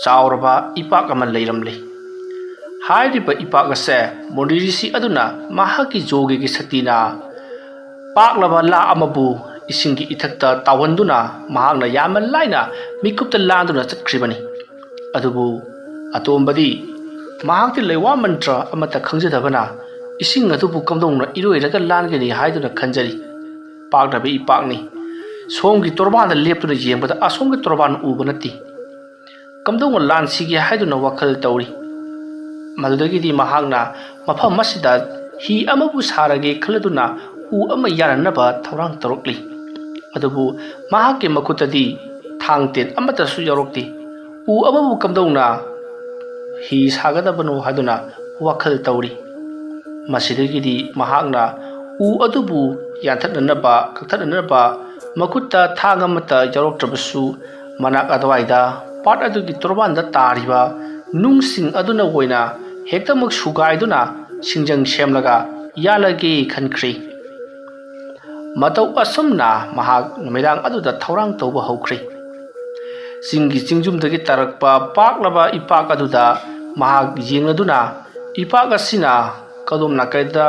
ꯆꯥꯎꯔꯕ ꯏꯄꯥꯛ ꯑꯃ ꯂꯩꯔꯝꯂꯤ꯫ ꯍꯥꯏꯔꯤꯕ ꯏꯄꯥꯛ ꯑꯁꯦ ꯃꯨꯅꯤ ꯔꯤꯁꯤ ꯑꯗꯨꯅ ꯃꯍꯥꯛꯀꯤ ꯖꯣꯒꯤꯒꯤ ꯁꯛꯇꯤꯅ ꯄꯥꯛꯂꯕ ꯂꯥ ꯑꯃꯕꯨ ꯏꯁꯤꯡꯒꯤ ꯏꯊꯛꯇ ꯇꯥꯎꯍꯟꯗꯨꯅ ꯃꯍꯥꯛꯅ ꯌꯥꯝꯅ ꯂꯥꯏꯅ ꯃꯤꯀꯨꯞꯇ ꯂꯥꯟꯗꯨꯅ ꯆꯠꯈ꯭ꯔꯤꯕꯅꯤ꯫ ꯑꯗꯨꯕꯨ ꯑꯇꯣꯝꯕꯗꯤ ꯃꯍꯥꯛꯇꯤ ꯂꯩꯋꯥ ꯃꯟꯇ꯭ꯔ ꯑꯃꯠꯇ ꯈꯪꯖꯗꯕꯅ ꯏꯁꯤꯡ ꯑꯗꯨꯕꯨ ꯀꯝꯗꯧꯅ ꯏꯔꯣꯏꯔꯒ ꯂꯥꯟꯒꯅꯤ ꯍꯥꯏꯗꯨꯅ ꯈꯟꯖꯔꯤ꯫ ꯄꯥꯛꯂꯕ ꯏꯄꯥꯛꯅꯤ꯫ ꯁꯣꯝꯒꯤ ꯇꯣꯔꯕꯥꯟꯗ ꯂꯦꯞꯇꯨꯅ ꯌꯦꯡꯕꯗ ꯑꯁꯣꯝꯒꯤ ꯇꯣꯔꯕꯥꯟ ꯎꯕ ꯅꯠꯇꯦ꯫ ꯀꯝꯗꯧꯅ ꯂꯥꯟꯁꯤꯒꯦ ꯍꯥꯏꯗꯨꯅ ꯋꯥꯈꯜ ꯇꯧꯔꯤ꯫ ꯃꯗꯨꯗꯒꯤꯗꯤ ꯃꯍꯥꯛꯅ ꯃꯐꯝ ꯑꯁꯤꯗ ꯍꯤ ꯑꯃꯕꯨ ꯁꯥꯔꯒꯦ ꯈꯜꯂꯗꯨꯅ ꯎ ꯑꯃ ꯌꯥꯟꯅꯅꯕ ꯊꯧꯔꯥꯡ ꯇꯧꯔꯛꯂꯤ꯫ ꯑꯗꯨꯕꯨ ꯃꯍꯥꯛꯀꯤ ꯃꯈꯨꯠꯇꯗꯤ ꯊꯥꯡ ꯇꯦꯟ ꯑꯃꯠꯇꯁꯨ ꯌꯥꯎꯔꯛꯇꯦ꯫ ꯎ ꯑꯃꯕꯨ ꯀꯝꯗꯧꯅ ꯍꯤ ꯁꯥꯒꯗꯕꯅꯣ ꯍꯥꯏꯗꯨꯅ ꯋꯥꯈꯜ ꯇꯧꯔꯤ꯫ ꯃꯁꯤꯗꯒꯤꯗꯤ ꯃꯍꯥꯛꯅ ꯎ ꯑꯗꯨꯕꯨ ꯌꯥꯟꯊꯠꯅꯅꯕ, ꯀꯛꯊꯠꯅꯅꯕ ꯃꯈꯨꯠꯇ ꯊꯥꯡ ꯑꯃꯠꯇ ꯌꯥꯎꯔꯛꯇ꯭ꯔꯕꯁꯨ, ꯃꯅꯥꯛ ꯑꯗꯨꯋꯥꯏꯗ ꯄꯥꯠ ꯑꯗꯨꯒꯤ ꯇꯣꯔꯕꯥꯟꯗ ꯇꯥꯔꯤꯕ ꯅꯨꯡꯁꯤꯡ ꯑꯗꯨꯅ ꯑꯣꯏꯅ ꯍꯦꯛꯇꯃꯛ ꯁꯨꯒꯥꯏꯗꯨꯅ ꯁꯤꯡꯖꯪ ꯁꯦꯝꯂꯒ ꯌꯥꯜꯂꯒꯦ ꯈꯟꯈ꯭ꯔꯦ꯫ ꯃꯇꯧ ꯑꯁꯨꯝꯅ ꯃꯍꯥꯛ ꯅꯨꯃꯤꯗꯥꯡ ꯑꯗꯨꯗ ꯊꯧꯔꯥꯡ ꯇꯧꯕ ꯍꯧꯈ꯭ꯔꯦ꯫ ꯆꯤꯡꯒꯤ ꯆꯤꯡꯖꯨꯝꯗꯒꯤ ꯇꯥꯔꯛꯄ ꯄꯥꯛꯂꯕ ꯏꯄꯥꯛ ꯑꯗꯨꯗ ꯃꯍꯥꯛ ꯌꯦꯡꯂꯗꯨꯅ, ꯏꯄꯥꯛ ꯑꯁꯤꯅ ꯑꯗꯣꯝ ꯅꯥꯀꯟꯗ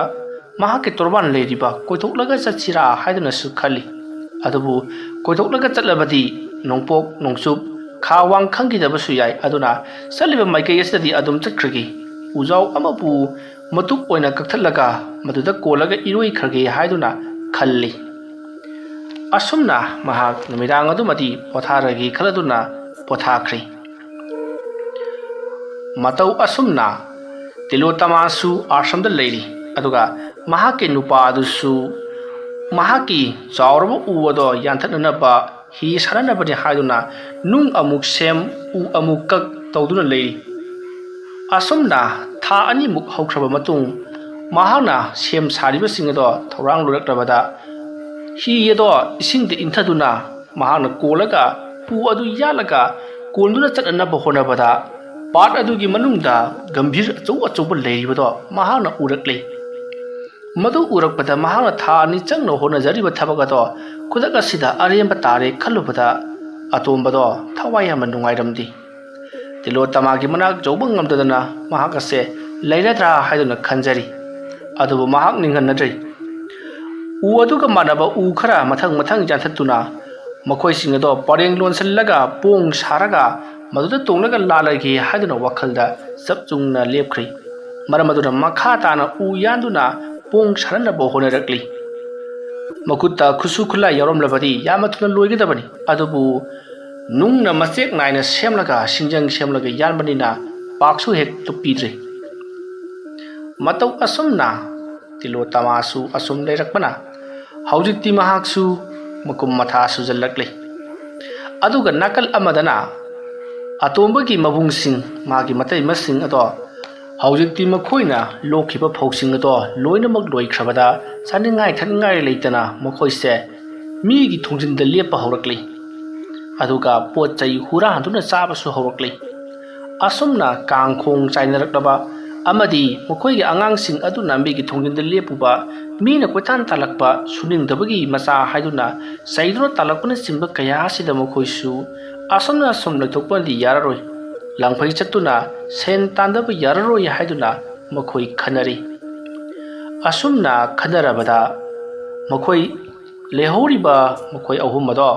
ꯃꯍꯥꯛꯀꯤ ꯇꯣꯔꯕꯥꯟ ꯂꯩꯔꯤꯕ ꯀꯣꯏꯊꯣꯛꯂꯒ ꯆꯠꯁꯤꯔꯥ ꯍꯥꯏꯗꯨꯅꯁꯨ ꯈꯜꯂꯤ꯫ ꯑꯗꯨꯕꯨ ꯀꯣꯏꯊꯣꯛꯂꯒ ꯆꯠꯂꯕꯗꯤ ꯅꯣꯡꯄꯣꯛ ꯅꯣꯡꯆꯨꯞ ꯈꯥ ꯋꯥꯡ ꯈꯪꯈꯤꯗꯕꯁꯨ ꯌꯥꯏ꯫ ꯑꯗꯨꯅ ꯆꯠꯂꯤꯕ ꯃꯥꯏꯀꯩ ꯑꯁꯤꯗꯗꯤ ꯑꯗꯨꯝ ꯆꯠꯈ꯭ꯔꯒꯦ꯫ ꯎꯖꯥꯎ ꯑꯃꯕꯨ ꯃꯇꯨꯞ ꯑꯣꯏꯅ ꯀꯛꯊꯠꯂꯒ ꯃꯗꯨꯗ ꯀꯣꯜꯂꯒ ꯏꯔꯣꯏꯈ꯭ꯔꯒꯦ ꯍꯥꯏꯗꯨꯅ ꯈꯜꯂꯤ꯫ ꯑꯁꯨꯝꯅ ꯃꯍꯥꯛ ꯅꯨꯃꯤꯗꯥꯡ ꯑꯗꯨꯃꯗꯤ ꯄꯣꯊꯥꯔꯒꯦ ꯈꯜꯂꯗꯨꯅ ꯄꯣꯊꯥꯈ꯭ꯔꯦ꯫ ꯃꯇꯧ ꯑꯁꯨꯝꯅ ꯇꯤꯂꯣꯇꯃꯥꯁꯨ ꯑꯥꯁ꯭ꯔꯝꯗ ꯂꯩꯔꯤ꯫ ꯑꯗꯨꯒ ꯃꯍꯥꯛꯀꯤ ꯅꯨꯄꯥ ꯑꯗꯨꯁꯨ ꯃꯍꯥꯛꯀꯤ ꯆꯥꯎꯔꯕ ꯎ ꯑꯗꯣ ꯌꯥꯟꯊꯠꯅꯅꯕ ꯍꯤ ꯁꯥꯅꯅꯕꯅꯤ ꯍꯥꯏꯗꯨꯅ ꯅꯨꯡ ꯑꯃꯨꯛ ꯁꯦꯝ, ꯎ ꯑꯃꯨꯛ ꯀꯛ ꯇꯧꯗꯨꯅ ꯂꯩꯔꯤ꯫ ꯑꯁꯨꯝꯅ ꯊꯥ ꯑꯅꯤꯃꯨꯛ ꯍꯧꯈ꯭ꯔꯕ ꯃꯇꯨꯡ, ꯃꯍꯥꯛꯅ ꯁꯦꯝ ꯁꯥꯔꯤꯕꯁꯤꯡ ꯑꯗꯣ ꯊꯧꯔꯥꯡ ꯂꯣꯏꯔꯛꯂꯕꯗ, ꯍꯤ ꯑꯗꯣ ꯏꯁꯤꯡꯗ ꯏꯟꯊꯗꯨꯅ ꯃꯍꯥꯛꯅ ꯀꯣꯜꯂꯒ ꯎ ꯑꯗꯨ ꯌꯥꯜꯂꯒ ꯀꯣꯟꯗꯨꯅ ꯆꯠꯅꯅꯕ ꯍꯣꯠꯅꯕꯗ, ꯄꯥꯠ ꯑꯗꯨꯒꯤ ꯃꯅꯨꯡꯗ ꯒꯝꯚꯤꯔ ꯑꯆꯧ ꯑꯆꯧꯕ ꯂꯩꯔꯤꯕꯗꯣ ꯃꯍꯥꯛꯅ ꯎꯔꯛꯂꯦ꯫ ꯃꯗꯨ ꯎꯔꯛꯄꯗ ꯃꯍꯥꯛꯅ ꯊꯥ ꯑꯅꯤ ꯆꯪꯅ ꯍꯣꯠꯅꯖꯔꯤꯕ ꯊꯕꯛ ꯑꯗꯣ ꯈꯨꯗꯛ ꯑꯁꯤꯗ ꯑꯔꯦꯝꯕ ꯇꯥꯔꯦ ꯈꯜꯂꯨꯕꯗ ꯑꯇꯣꯝꯕꯗꯣ ꯊꯋꯥꯏ ꯌꯥꯝꯅ ꯅꯨꯡꯉꯥꯏꯔꯝꯗꯦ꯫ ꯇꯤꯂꯣꯇꯃꯥꯒꯤ ꯃꯅꯥꯛ ꯌꯧꯕ ꯉꯝꯗꯗꯅ ꯃꯍꯥꯛ ꯑꯁꯦ ꯂꯩꯔꯗ꯭ꯔꯥ ꯍꯥꯏꯗꯨꯅ ꯈꯟꯖꯔꯤ꯫ ꯑꯗꯨꯕꯨ ꯃꯍꯥꯛ ꯅꯤꯡꯍꯟꯅꯗ꯭ꯔꯤ꯫ ꯎ ꯑꯗꯨꯒ ꯃꯥꯟꯅꯕ ꯎ ꯈꯔ ꯃꯊꯪ ꯃꯊꯪ ꯌꯥꯟꯊꯠꯇꯨꯅ ꯃꯈꯣꯏꯁꯤꯡ ꯑꯗꯣ ꯄꯔꯦꯡ ꯂꯣꯟꯁꯤꯜꯂꯒ ꯄꯣꯡ ꯁꯥꯔꯒ ꯃꯗꯨꯗ ꯇꯣꯡꯂꯒ ꯂꯥꯜꯂꯒꯦ ꯍꯥꯏꯗꯨꯅ ꯋꯥꯈꯜꯗ ꯆꯞ ꯆꯨꯡꯅ ꯂꯦꯞꯈ꯭ꯔꯤ꯫ ꯃꯔꯝ ꯑꯗꯨꯅ ꯃꯈꯥ ꯇꯥꯅ ꯎ ꯌꯥꯟꯗꯨꯅ ꯄꯣꯡ ꯁꯥꯅꯅꯕ ꯍꯣꯠꯅꯔꯛꯂꯤ꯫ ꯃꯈꯨꯠꯇ ꯈꯨꯠꯁꯨ ꯈꯨꯠꯂꯥꯏ ꯌꯥꯎꯔꯝꯂꯕꯗꯤ ꯌꯥꯝꯅ ꯊꯨꯅ ꯂꯣꯏꯒꯗꯕꯅꯤ꯫ ꯑꯗꯨꯕꯨ ꯅꯨꯡꯅ ꯃꯆꯦꯛ ꯅꯥꯏꯅ ꯁꯦꯝꯂꯒ, ꯁꯤꯡꯖꯪ ꯁꯦꯝꯂꯒ ꯌꯥꯟꯕꯅꯤꯅ ꯄꯥꯛꯁꯨ ꯍꯦꯛ ꯇꯨꯞꯄꯤꯗ꯭ꯔꯦ꯫ ꯃꯇꯧ ꯑꯁꯨꯝꯅ ꯇꯤꯂꯣꯇꯃꯥꯁꯨ ꯑꯁꯨꯝ ꯂꯩꯔꯛꯄꯅ ꯍꯧꯖꯤꯛꯇꯤ ꯃꯍꯥꯛꯁꯨ ꯃꯀꯨꯝ ꯃꯊꯥ ꯁꯨꯖꯜꯂꯛꯂꯤ꯫ ꯑꯗꯨꯒ ꯅꯥꯀꯜ ꯑꯃꯗꯅ ꯑꯇꯣꯝꯕꯒꯤ ꯃꯕꯨꯡꯁꯤꯡ, ꯃꯥꯒꯤ ꯃꯇꯩꯃꯁꯤꯡ ꯑꯗꯣ ꯍꯧꯖꯤꯛꯇꯤ ꯃꯈꯣꯏꯅ ꯂꯣꯛꯈꯤꯕ ꯐꯧꯁꯤꯡ ꯑꯗꯣ ꯂꯣꯏꯅꯃꯛ ꯂꯣꯏꯈ꯭ꯔꯕꯗ ꯆꯥꯅꯤꯡꯉꯥꯏ ꯊꯛꯅꯤꯡꯉꯥꯏ ꯂꯩꯇꯅ ꯃꯈꯣꯏꯁꯦ ꯃꯤꯒꯤ ꯊꯣꯡꯖꯤꯟꯗ ꯂꯦꯞꯄ ꯍꯧꯔꯛꯂꯤ꯫ ꯑꯗꯨꯒ ꯄꯣꯠ ꯆꯩ ꯍꯨꯔꯥꯟꯗꯨꯅ ꯆꯥꯕꯁꯨ ꯍꯧꯔꯛꯂꯤ꯫ ꯑꯁꯨꯝꯅ ꯀꯥꯡꯈꯣꯡ ꯆꯥꯏꯅꯔꯛꯂꯕ ꯑꯃꯗꯤ ꯃꯈꯣꯏꯒꯤ ꯑꯉꯥꯡꯁꯤꯡ ꯑꯗꯨꯅ ꯃꯤꯒꯤ ꯊꯣꯡꯖꯤꯟꯗ ꯂꯦꯞꯄꯨꯕ, ꯃꯤꯅ ꯀꯣꯏꯇꯥꯟ ꯇꯥꯜꯂꯛꯄ, ꯁꯨꯅꯤꯡꯗꯕꯒꯤ ꯃꯆꯥ ꯍꯥꯏꯗꯨꯅ ꯆꯩꯗꯨꯅ ꯇꯥꯜꯂꯛꯄꯅꯆꯤꯡꯕ ꯀꯌꯥ ꯑꯁꯤꯗ ꯃꯈꯣꯏꯁꯨ ꯑꯁꯨꯝꯅ ꯁꯨꯝ ꯂꯩꯊꯣꯛꯄꯅꯗꯤ ꯌꯥꯔꯔꯣꯏ, ꯂꯪꯐꯩ ꯆꯠꯇꯨꯅ ꯁꯦꯟ ꯇꯥꯟꯗꯕ ꯌꯥꯔꯔꯣꯏ ꯍꯥꯏꯗꯨꯅ ꯃꯈꯣꯏ ꯈꯟꯅꯔꯤ꯫ ꯑꯁꯨꯝꯅ ꯈꯟꯅꯔꯕꯗ ꯃꯈꯣꯏ ꯂꯩꯍꯧꯔꯤꯕ ꯃꯈꯣꯏ ꯑꯍꯨꯝ ꯑꯗꯣ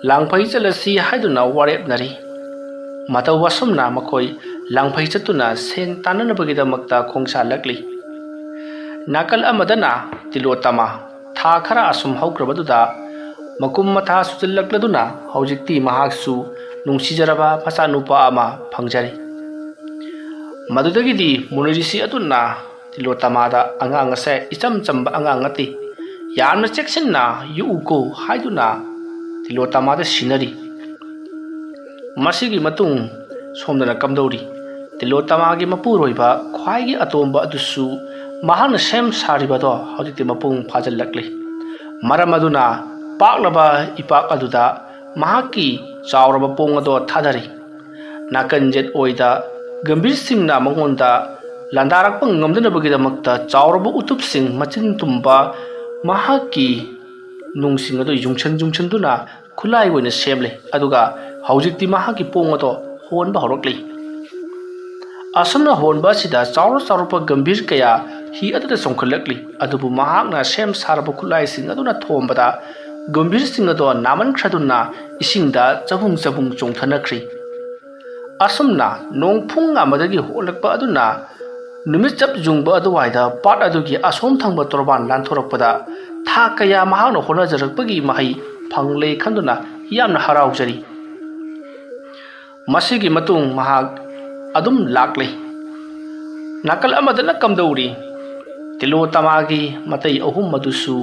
ꯂꯥꯡꯐꯩ ꯆꯠꯂꯁꯤ ꯍꯥꯏꯗꯨꯅ ꯋꯥꯔꯦꯞꯅꯔꯤ꯫ ꯃꯇꯧ ꯑꯁꯨꯝꯅ ꯃꯈꯣꯏ ꯂꯥꯡꯐꯩ ꯆꯠꯇꯨꯅ ꯁꯦꯟ ꯇꯥꯟꯅꯅꯕꯒꯤꯗꯃꯛꯇ ꯈꯣꯡꯁꯥꯜꯂꯛꯂꯤ꯫ ꯅꯥꯀꯜ ꯑꯃꯗꯅ ꯇꯤꯂꯣꯇꯃꯥ ꯊꯥ ꯈꯔ ꯑꯁꯨꯝ ꯍꯧꯈ꯭ꯔꯕꯗꯨꯗ ꯃꯀꯨꯝ ꯃꯊꯥ ꯁꯨꯖꯜꯂꯛꯂꯗꯨꯅ ꯍꯧꯖꯤꯛꯇꯤ ꯃꯍꯥꯛꯁꯨ ꯅꯨꯡꯁꯤꯖꯔꯕ ꯃꯆꯥꯅꯨꯄꯥ ꯑꯃ ꯐꯪꯖꯔꯤ꯫ ꯃꯗꯨꯗꯒꯤꯗꯤ ꯃꯨꯅꯤꯔꯤꯁꯤ ꯑꯗꯨꯅ ꯇꯤꯂꯣꯇꯃꯥꯗ ꯑꯉꯥꯡ ꯑꯁꯦ ꯏꯆꯝ ꯆꯝꯕ ꯑꯉꯥꯡ ꯅꯠꯇꯦ, ꯌꯥꯝꯅ ꯆꯦꯛꯁꯤꯟꯅ ꯌꯣꯛꯎꯀꯣ ꯍꯥꯏꯗꯨꯅ ꯇꯤꯂꯣꯇꯃꯥꯗ ꯁꯤꯟꯅꯔꯤ꯫ ꯃꯁꯤꯒꯤ ꯃꯇꯨꯡ ꯁꯣꯝꯗꯅ ꯀꯝꯗꯧꯔꯤ? ꯇꯤꯂꯣꯇꯃꯥꯒꯤ ꯃꯄꯨꯔꯣꯏꯕ ꯈ꯭ꯋꯥꯏꯒꯤ ꯑꯇꯣꯝꯕ ꯑꯗꯨꯁꯨ ꯃꯍꯥꯛꯅ ꯁꯦꯝ ꯁꯥꯔꯤꯕꯗꯣ ꯍꯧꯖꯤꯛꯇꯤ ꯃꯄꯨꯡ ꯐꯥꯖꯤꯜꯂꯛꯂꯤ꯫ ꯃꯔꯝ ꯑꯗꯨꯅ ꯄꯥꯛꯂꯕ ꯏꯄꯥꯛ ꯑꯗꯨꯗ ꯃꯍꯥꯛꯀꯤ ꯆꯥꯎꯔꯕ ꯄꯣꯡ ꯑꯗꯣ ꯊꯥꯗꯔꯤ꯫ ꯅꯥꯀꯟ ꯌꯦꯠ ꯑꯣꯏꯗ ꯒꯝꯚꯤꯔ ꯁꯤꯡꯅ ꯃꯉꯣꯟꯗ ꯂꯥꯟꯗꯥꯔꯛꯄ ꯉꯝꯗꯅꯕꯒꯤꯗꯃꯛꯇ ꯆꯥꯎꯔꯕ ꯎꯇꯨꯞꯁꯤꯡ ꯃꯆꯤꯟ ꯇꯨꯝꯕ ꯃꯍꯥꯛꯀꯤ ꯅꯨꯡꯁꯤꯡ ꯑꯗꯨ ꯌꯨꯡꯁꯟ ꯌꯨꯡꯁꯟꯗꯨꯅ ꯈꯨꯠꯂꯥꯏ ꯑꯣꯏꯅ ꯁꯦꯝꯂꯦ꯫ ꯑꯗꯨꯒ ꯍꯧꯖꯤꯛꯇꯤ ꯃꯍꯥꯛꯀꯤ ꯄꯣꯡ ꯑꯗꯣ ꯍꯣꯟꯕ ꯍꯧꯔꯛꯂꯤ꯫ ꯑꯁꯨꯝꯅ ꯍꯣꯟꯕ ꯑꯁꯤꯗ ꯆꯥꯎꯔ ꯆꯥꯎꯔꯕ ꯒꯝꯚꯤꯔ ꯀꯌꯥ ꯍꯤ ꯑꯗꯨꯗ ꯆꯣꯡꯈꯠꯂꯛꯂꯤ꯫ ꯑꯗꯨꯕꯨ ꯃꯍꯥꯛꯅ ꯁꯦꯝ ꯁꯥꯔꯕ ꯈꯨꯠꯂꯥꯏꯁꯤꯡ ꯑꯗꯨꯅ ꯊꯣꯝꯕꯗ ꯒꯝꯚꯤꯔꯁꯤꯡ ꯑꯗꯣ ꯅꯥꯃꯟꯈ꯭ꯔꯗꯨꯅ ꯏꯁꯤꯡꯗ ꯆꯕꯨꯡ ꯆꯕꯨꯡ ꯆꯣꯡꯊꯅꯈ꯭ꯔꯤ꯫ ꯑꯁꯨꯝꯅ ꯅꯣꯡ ꯐꯨꯡ ꯑꯃꯗꯒꯤ ꯍꯣꯜꯂꯛꯄ ꯑꯗꯨꯅ ꯅꯨꯃꯤꯠ ꯆꯞ ꯌꯨꯡꯕ ꯑꯗꯨꯋꯥꯏꯗ ꯄꯥꯠ ꯑꯗꯨꯒꯤ ꯑꯁꯣꯝ ꯊꯪꯕ ꯇꯣꯔꯕꯥꯟ ꯂꯥꯟꯊꯣꯔꯛꯄꯗ ꯊꯥ ꯀꯌꯥ ꯃꯍꯥꯛꯅ ꯍꯣꯠꯅꯖꯔꯛꯄꯒꯤ ꯃꯍꯩ ꯐꯪꯂꯦ ꯈꯟꯗꯨꯅ ꯌꯥꯝꯅ ꯍꯔꯥꯎꯖꯔꯤ꯫ ꯃꯁꯤꯒꯤ ꯃꯇꯨꯡ ꯃꯍꯥꯛ ꯑꯗꯨꯝ ꯂꯥꯛꯂꯦ꯫ ꯅꯥꯀꯜ ꯑꯃꯗꯅ ꯀꯝꯗꯧꯔꯤ? ꯇꯤꯂꯣꯇꯃꯥꯒꯤ ꯃꯇꯩ ꯑꯍꯨꯝ ꯑꯗꯨꯁꯨ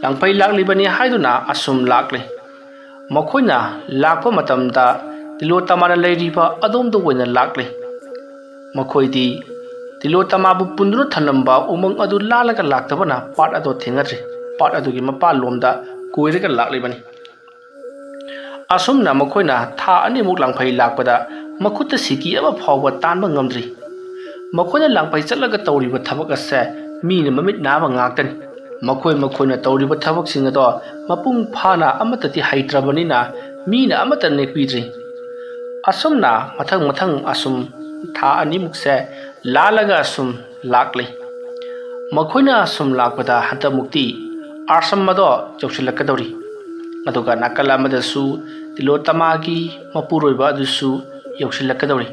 ꯂꯥꯡꯐꯩ ꯂꯥꯛꯂꯤꯕꯅꯤ ꯍꯥꯏꯗꯨꯅ ꯑꯁꯨꯝ ꯂꯥꯛꯂꯦ꯫ ꯃꯈꯣꯏꯅ ꯂꯥꯛꯄ ꯃꯇꯝꯗ ꯇꯤꯂꯣꯇꯃꯥꯅ ꯂꯩꯔꯤꯕ ꯑꯗꯣꯝꯗ ꯑꯣꯏꯅ ꯂꯥꯛꯂꯦ꯫ ꯃꯈꯣꯏꯗꯤ ꯇꯤꯂꯣꯇꯃꯥꯕꯨ ꯄꯨꯟꯗꯨꯅ ꯊꯝꯂꯝꯕ ꯎꯃꯪ ꯑꯗꯨ ꯂꯥꯜꯂꯒ ꯂꯥꯛꯇꯕꯅ ꯄꯥꯠ ꯑꯗꯨ ꯊꯦꯡꯅꯗ꯭ꯔꯤ꯫ ꯄꯥꯠ ꯑꯗꯨꯒꯤ ꯃꯄꯥꯟꯂꯣꯝꯗ ꯀꯣꯏꯔꯒ ꯂꯥꯛꯂꯤꯕꯅꯤ꯫ ꯑꯁꯨꯝꯅ ꯃꯈꯣꯏꯅ ꯊꯥ ꯑꯅꯤꯃꯨꯛ ꯂꯥꯡꯐꯩ ꯂꯥꯛꯄꯗ ꯃꯈꯨꯠꯇ ꯁꯤꯀꯤ ꯑꯃ ꯐꯥꯎꯕ ꯇꯥꯟꯕ ꯉꯝꯗ꯭ꯔꯤ꯫ ꯃꯈꯣꯏꯅ ꯂꯥꯡꯐꯩ ꯆꯠꯂꯒ ꯇꯧꯔꯤꯕ ꯊꯕꯛ ꯑꯁꯦ ꯃꯤꯅ ꯃꯃꯤꯠ ꯅꯥꯕ ꯉꯥꯛꯇꯅꯤ꯫ ꯃꯈꯣꯏ ꯃꯈꯣꯏꯅ ꯇꯧꯔꯤꯕ ꯊꯕꯛꯁꯤꯡ ꯑꯗꯣ ꯃꯄꯨꯡ ꯐꯥꯅ ꯑꯃꯠꯇꯗꯤ ꯍꯩꯇ꯭ꯔꯕꯅꯤꯅ ꯃꯤꯅ ꯑꯃꯠꯇ ꯅꯦꯛꯄꯤꯗ꯭ꯔꯤ꯫ ꯑꯁꯨꯝꯅ ꯃꯊꯪ ꯃꯊꯪ ꯑꯁꯨꯝ ꯊꯥ ꯑꯅꯤꯃꯨꯛꯁꯦ ꯂꯥꯜꯂꯒ ꯑꯁꯨꯝ ꯂꯥꯛꯂꯤ꯫ ꯃꯈꯣꯏꯅ ꯁꯨꯝ ꯂꯥꯛꯄꯗ ꯍꯟꯗꯛꯃꯨꯛꯇꯤ ꯑꯥꯁ꯭ꯔꯝ ꯑꯗꯣ ꯌꯧꯁꯤꯜꯂꯛꯀꯗꯧꯔꯤ꯫ ꯑꯗꯨꯒ ꯅꯥꯀꯜ ꯑꯃꯗꯁꯨ ꯇꯤꯂꯣꯇꯃꯥꯒꯤ ꯃꯄꯨꯔꯣꯏꯕ ꯑꯗꯨꯁꯨ ꯌꯧꯁꯤꯜꯂꯛꯀꯗꯧꯔꯤ꯫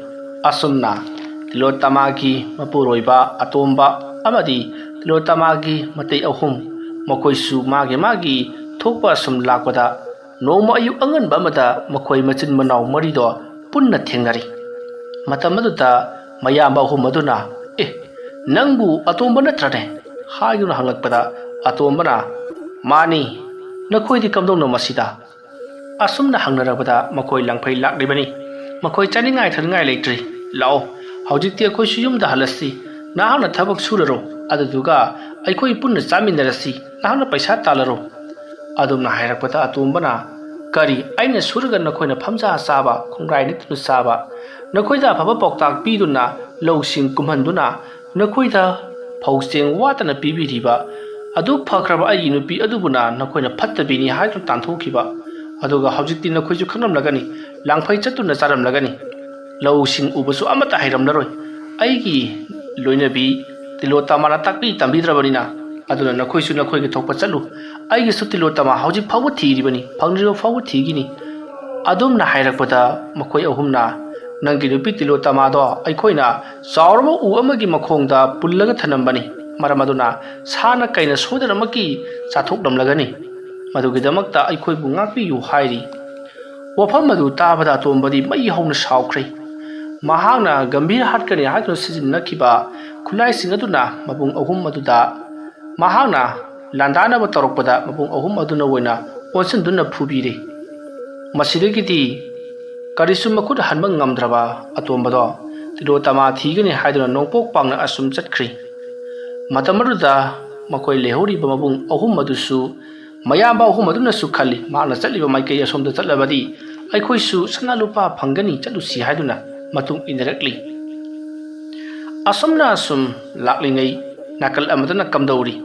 ꯑꯁꯨꯝꯅ ꯇꯤꯂꯣꯇꯃꯥꯒꯤ ꯃꯄꯨꯔꯣꯏꯕ ꯑꯇꯣꯝꯕ ꯑꯃꯗꯤ ꯇꯤꯂꯣꯇꯃꯥꯒꯤ ꯃꯇꯩ ꯑꯍꯨꯝ, ꯃꯈꯣꯏꯁꯨ ꯃꯥꯒꯤ ꯃꯥꯒꯤ ꯊꯣꯛꯄ ꯑꯁꯨꯝ ꯂꯥꯛꯄꯗ, ꯅꯣꯡꯃ ꯑꯌꯨꯛ ꯑꯉꯟꯕ ꯑꯃꯗ ꯃꯈꯣꯏ ꯃꯆꯤꯟ ꯃꯅꯥꯎ ꯃꯔꯤꯗꯣ ꯄꯨꯟꯅ ꯊꯦꯡꯅꯔꯤ꯫ ꯃꯇꯝ ꯑꯗꯨꯗ ꯃꯌꯥꯝꯕ ꯑꯍꯨꯝ ꯑꯗꯨꯅ, "ꯑꯦ, ꯅꯪꯕꯨ ꯑꯇꯣꯝꯕ ꯅꯠꯇ꯭ꯔꯅꯦ?" ꯍꯥꯏꯗꯨꯅ ꯍꯪꯂꯛꯄꯗ, ꯑꯇꯣꯝꯕꯅ, "ꯃꯥꯅꯤ, ꯅꯈꯣꯏꯗꯤ ꯀꯝꯗꯧꯅꯣ ꯃꯁꯤꯗ?" ꯑꯁꯨꯝꯅ ꯍꯪꯅꯔꯛꯄꯗ ꯃꯈꯣꯏ ꯂꯪꯐꯩ ꯂꯥꯛꯂꯤꯕꯅꯤ꯫ ꯃꯈꯣꯏ ꯆꯥꯅꯤꯡꯉꯥꯏ ꯊꯛꯅꯤꯡꯉꯥꯏ ꯂꯩꯇ꯭ꯔꯤ꯫ ꯂꯥꯛꯑꯣ, ꯍꯧꯖꯤꯛꯇꯤ ꯑꯩꯈꯣꯏꯁꯨ ꯌꯨꯝꯗ ꯍꯜꯂꯁꯤ꯫ ꯅꯍꯥꯛꯅ ꯊꯕꯛ ꯁꯨꯔꯔꯣ, ꯑꯗꯨꯗꯨꯒ ꯑꯩꯈꯣꯏ ꯄꯨꯟꯅ ꯆꯥꯃꯤꯟꯅꯔꯁꯤ꯫ ꯅꯍꯥꯛꯅ ꯄꯩꯁꯥ ꯇꯥꯜꯂꯔꯣ꯫ ꯑꯗꯨꯝꯅ ꯍꯥꯏꯔꯛꯄꯗ ꯑꯇꯣꯝꯕꯅ, "ꯀꯔꯤ, ꯑꯩꯅ ꯁꯨꯔꯒ ꯅꯈꯣꯏꯅ ꯐꯝꯖꯥ ꯆꯥꯕ, ꯈꯣꯡꯒ꯭ꯔꯥꯏ ꯅꯤꯛꯇꯨꯅ ꯆꯥꯕ, ꯅꯈꯣꯏꯗ ꯑꯐꯕ ꯄꯥꯎꯇꯥꯛ ꯄꯤꯗꯨꯅ, ꯂꯧꯁꯤꯡ ꯀꯨꯝꯍꯟꯗꯨꯅ, ꯅꯈꯣꯏꯗ ꯐꯧ ꯆꯦꯡ ꯋꯥꯠꯇꯅ ꯄꯤꯕꯤꯔꯤꯕ ꯑꯗꯨ ꯐꯈ꯭ꯔꯕ ꯑꯩꯒꯤ ꯅꯨꯄꯤ ꯑꯗꯨꯕꯨꯅ ꯅꯈꯣꯏꯅ ꯐꯠꯇꯕꯤꯅꯤ ꯍꯥꯏꯗꯨꯅ ꯇꯥꯟꯊꯣꯛꯈꯤꯕ꯫ ꯑꯗꯨꯒ ꯍꯧꯖꯤꯛꯇꯤ ꯅꯈꯣꯏꯁꯨ ꯈꯪꯂꯝꯂꯒꯅꯤ, ꯂꯥꯡꯐꯩ ꯆꯠꯇꯨꯅ ꯆꯥꯔꯝꯂꯒꯅꯤ꯫ ꯂꯧꯁꯤꯡ ꯎꯕꯁꯨ ꯑꯃꯠꯇ ꯍꯩꯔꯝꯂꯔꯣꯏ꯫ ꯑꯩꯒꯤ ꯂꯣꯏꯅꯕꯤ ꯇꯤꯂꯣꯇꯃꯥꯅ ꯇꯥꯛꯄꯤ ꯇꯝꯕꯤꯗ꯭ꯔꯕꯅꯤꯅ, ꯑꯗꯨꯅ ꯅꯈꯣꯏꯁꯨ ꯅꯈꯣꯏꯒꯤ ꯊꯣꯛꯄ ꯆꯠꯂꯨ꯫ ꯑꯩꯒꯤꯁꯨ ꯇꯤꯂꯣꯇꯃꯥ ꯍꯧꯖꯤꯛ ꯐꯥꯎꯕ ꯊꯤꯔꯤꯕꯅꯤ, ꯐꯪꯗ꯭ꯔꯤꯕ ꯐꯥꯎꯕ ꯊꯤꯒꯅꯤ꯫" ꯑꯗꯨꯝꯅ ꯍꯥꯏꯔꯛꯄꯗ ꯃꯈꯣꯏ ꯑꯍꯨꯝꯅ, "ꯅꯪꯒꯤ ꯅꯨꯄꯤ ꯇꯤꯂꯣꯇꯃꯥꯗꯣ ꯑꯩꯈꯣꯏꯅ ꯆꯥꯎꯔꯕ ꯎ ꯑꯃꯒꯤ ꯃꯈꯣꯡꯗ ꯄꯨꯜꯂꯒ ꯊꯝꯂꯝꯕꯅꯤ꯫ ꯃꯔꯝ ꯑꯗꯨꯅ ꯁꯥꯅ ꯀꯩꯅ ꯁꯣꯏꯗꯅꯃꯛꯀꯤ ꯆꯥꯊꯣꯛꯂꯝꯂꯒꯅꯤ꯫ ꯃꯗꯨꯒꯤꯗꯃꯛꯇ ꯑꯩꯈꯣꯏꯕꯨ ꯉꯥꯛꯄꯤꯌꯨ" ꯍꯥꯏꯔꯤ꯫ ꯋꯥꯐꯝ ꯑꯗꯨ ꯇꯥꯕꯗ ꯑꯇꯣꯝꯕꯗꯤ ꯃꯩ ꯍꯧꯅ ꯁꯥꯎꯈ꯭ꯔꯦ꯫ ꯃꯍꯥꯛꯅ ꯒꯝꯚꯤꯔ ꯍꯥꯠꯀꯅꯤ ꯍꯥꯏꯗꯨꯅ ꯁꯤꯖꯤꯟꯅꯈꯤꯕ ꯈꯨꯠꯂꯥꯏꯁꯤꯡ ꯑꯗꯨꯅ ꯃꯕꯨꯡ ꯑꯍꯨꯝ ꯑꯗꯨꯗ ꯃꯍꯥꯛꯅ ꯂꯥꯟꯗꯥꯅꯕ ꯇꯧꯔꯛꯄꯗ ꯃꯕꯨꯡ ꯑꯍꯨꯝ ꯑꯗꯨꯅ ꯑꯣꯏꯅ ꯑꯣꯟꯁꯤꯟꯗꯨꯅ ꯐꯨꯕꯤꯔꯦ꯫ ꯃꯁꯤꯗꯒꯤꯗꯤ ꯀꯔꯤꯁꯨ ꯃꯈꯨꯠ ꯍꯟꯕ ꯉꯝꯗ꯭ꯔꯕ ꯑꯇꯣꯝꯕꯗꯣ ꯇꯤꯂꯣꯇꯃꯥ ꯊꯤꯒꯅꯤ ꯍꯥꯏꯗꯨꯅ ꯅꯣꯡꯄꯣꯛ ꯄꯥꯡꯅ ꯑꯁꯨꯝ ꯆꯠꯈ꯭ꯔꯤ꯫ ꯃꯇꯝ ꯑꯗꯨꯗ ꯃꯈꯣꯏ ꯂꯩꯍꯧꯔꯤꯕ ꯃꯕꯨꯡ ꯑꯍꯨꯝ ꯑꯗꯨꯁꯨ, ꯃꯌꯥꯝꯕ ꯑꯍꯨꯝ ꯑꯗꯨꯅꯁꯨ ꯈꯜꯂꯤ, ꯃꯍꯥꯛꯅ ꯆꯠꯂꯤꯕ ꯃꯥꯏꯀꯩ ꯑꯁꯣꯝꯗ ꯆꯠꯂꯕꯗꯤ ꯑꯩꯈꯣꯏꯁꯨ ꯁꯅꯥ ꯂꯨꯄꯥ ꯐꯪꯒꯅꯤ, ꯆꯠꯂꯨꯁꯤ ꯍꯥꯏꯗꯨꯅ ꯃꯇꯨꯡ ꯏꯟꯅꯔꯛꯂꯤ꯫ ꯑꯁꯨꯝꯅ ꯑꯁꯨꯝ ꯂꯥꯛꯂꯤꯉꯩ ꯅꯥꯀꯜ ꯑꯃꯗꯅ ꯀꯝꯗꯧꯔꯤ?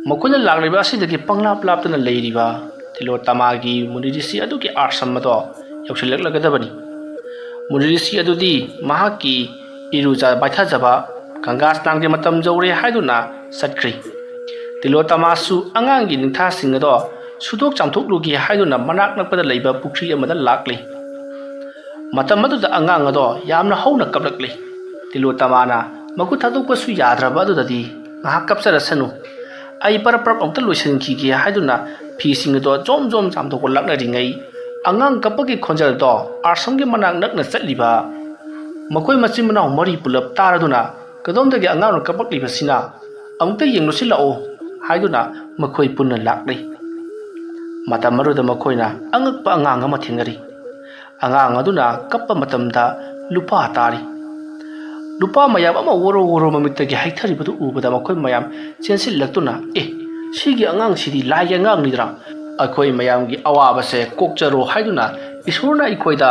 ꯃꯈꯣꯏꯅ ꯂꯥꯛꯂꯤꯕ ꯑꯁꯤꯗꯒꯤ ꯄꯪꯂꯥꯞ ꯂꯥꯞꯇꯅ ꯂꯩꯔꯤꯕ ꯇꯤꯂꯣꯇꯃꯥꯒꯤ ꯃꯨꯅꯤ ꯔꯤꯁꯤ ꯑꯗꯨꯒꯤ ꯑꯥꯁ꯭ꯔꯝ ꯑꯗꯣ ꯌꯧꯁꯤꯜꯂꯛꯂꯒꯗꯕꯅꯤ꯫ ꯃꯨꯅꯤ ꯔꯤꯁꯤ ꯑꯗꯨꯗꯤ ꯃꯍꯥꯛꯀꯤ ꯏꯔꯨꯖ ꯃꯥꯏꯊꯖꯕ ꯒꯪꯒꯥ ꯁ꯭ꯅꯥꯟꯒꯤ ꯃꯇꯝ ꯌꯧꯔꯦ ꯍꯥꯏꯗꯨꯅ ꯆꯠꯈ꯭ꯔꯦ꯫ ꯇꯤꯂꯣꯇꯃꯥꯁꯨ ꯑꯉꯥꯡꯒꯤ ꯅꯤꯡꯊꯥꯁꯤꯡ ꯑꯗꯣ ꯁꯨꯗꯣꯛ ꯆꯥꯝꯊꯣꯛꯂꯨꯒꯦ ꯍꯥꯏꯗꯨꯅ ꯃꯅꯥꯛ ꯅꯛꯄꯗ ꯂꯩꯕ ꯄꯨꯈ꯭ꯔꯤ ꯑꯃꯗ ꯂꯥꯛꯂꯦ꯫ ꯃꯇꯝ ꯑꯗꯨꯗ ꯑꯉꯥꯡ ꯑꯗꯣ ꯌꯥꯝꯅ ꯍꯧꯅ ꯀꯞꯂꯛꯂꯦ꯫ ꯇꯤꯂꯣꯇꯃꯥꯅ ꯃꯈꯨꯠ ꯊꯥꯗꯣꯛꯄꯁꯨ ꯌꯥꯗ꯭ꯔꯕ ꯑꯗꯨꯗꯗꯤ, "ꯉꯥꯏꯍꯥꯛ ꯀꯞꯆꯔꯁꯅꯨ, ꯑꯩ ꯄꯔꯞ ꯄꯔꯞ ꯑꯃꯨꯛꯇ ꯂꯣꯏꯁꯤꯟꯈꯤꯒꯦ" ꯍꯥꯏꯗꯨꯅ ꯐꯤꯁꯤꯡ ꯑꯗꯣ ꯖꯣꯝ ꯖꯣꯝ ꯆꯥꯝꯊꯣꯛꯄ ꯂꯥꯛꯅꯔꯤꯉꯩ, ꯑꯉꯥꯡ ꯀꯞꯄꯒꯤ ꯈꯣꯟꯖꯦꯜꯗꯣ ꯑꯥꯁ꯭ꯔꯝꯒꯤ ꯃꯅꯥꯛ ꯅꯛꯅ ꯆꯠꯂꯤꯕ ꯃꯈꯣꯏ ꯃꯆꯤꯟ ꯃꯅꯥꯎ ꯃꯔꯤ ꯄꯨꯂꯞ ꯇꯥꯔꯗꯨꯅ "ꯀꯗꯣꯝꯗꯒꯤ ꯑꯉꯥꯡꯅꯣ ꯀꯞꯄꯛꯂꯤꯕꯁꯤꯅ? ꯑꯃꯨꯛꯇ ꯌꯦꯡꯂꯨꯁꯤ ꯂꯥꯛꯑꯣ" ꯍꯥꯏꯗꯨꯅ ꯃꯈꯣꯏ ꯄꯨꯟꯅ ꯂꯥꯛꯂꯤ꯫ ꯃꯇꯝ ꯑꯗꯨꯗ ꯃꯈꯣꯏꯅ ꯑꯉꯛꯄ ꯑꯉꯥꯡ ꯑꯃ ꯊꯦꯡꯅꯔꯤ꯫ ꯑꯉꯥꯡ ꯑꯗꯨꯅ ꯀꯞꯄ ꯃꯇꯝꯗ ꯂꯨꯄꯥ ꯇꯥꯔꯤ꯫ ꯂꯨꯄꯥ ꯃꯌꯥꯝ ꯑꯃ ꯋꯣꯔꯣ ꯋꯣꯔꯣ ꯃꯃꯤꯠꯇꯒꯤ ꯍꯩꯊꯔꯤꯕꯗꯨ ꯎꯕꯗ ꯃꯈꯣꯏ ꯃꯌꯥꯝ ꯆꯦꯟꯁꯤꯜꯂꯛꯇꯨꯅ, "ꯑꯦ, ꯁꯤꯒꯤ ꯑꯉꯥꯡꯁꯤꯗꯤ ꯂꯥꯏꯒꯤ ꯑꯉꯥꯡꯅꯤꯗꯅ, ꯑꯩꯈꯣꯏ ꯃꯌꯥꯝꯒꯤ ꯑꯋꯥꯕꯁꯦ ꯀꯣꯛꯆꯔꯣ ꯍꯥꯏꯗꯨꯅ ꯏꯁꯣꯔꯅ ꯑꯩꯈꯣꯏꯗ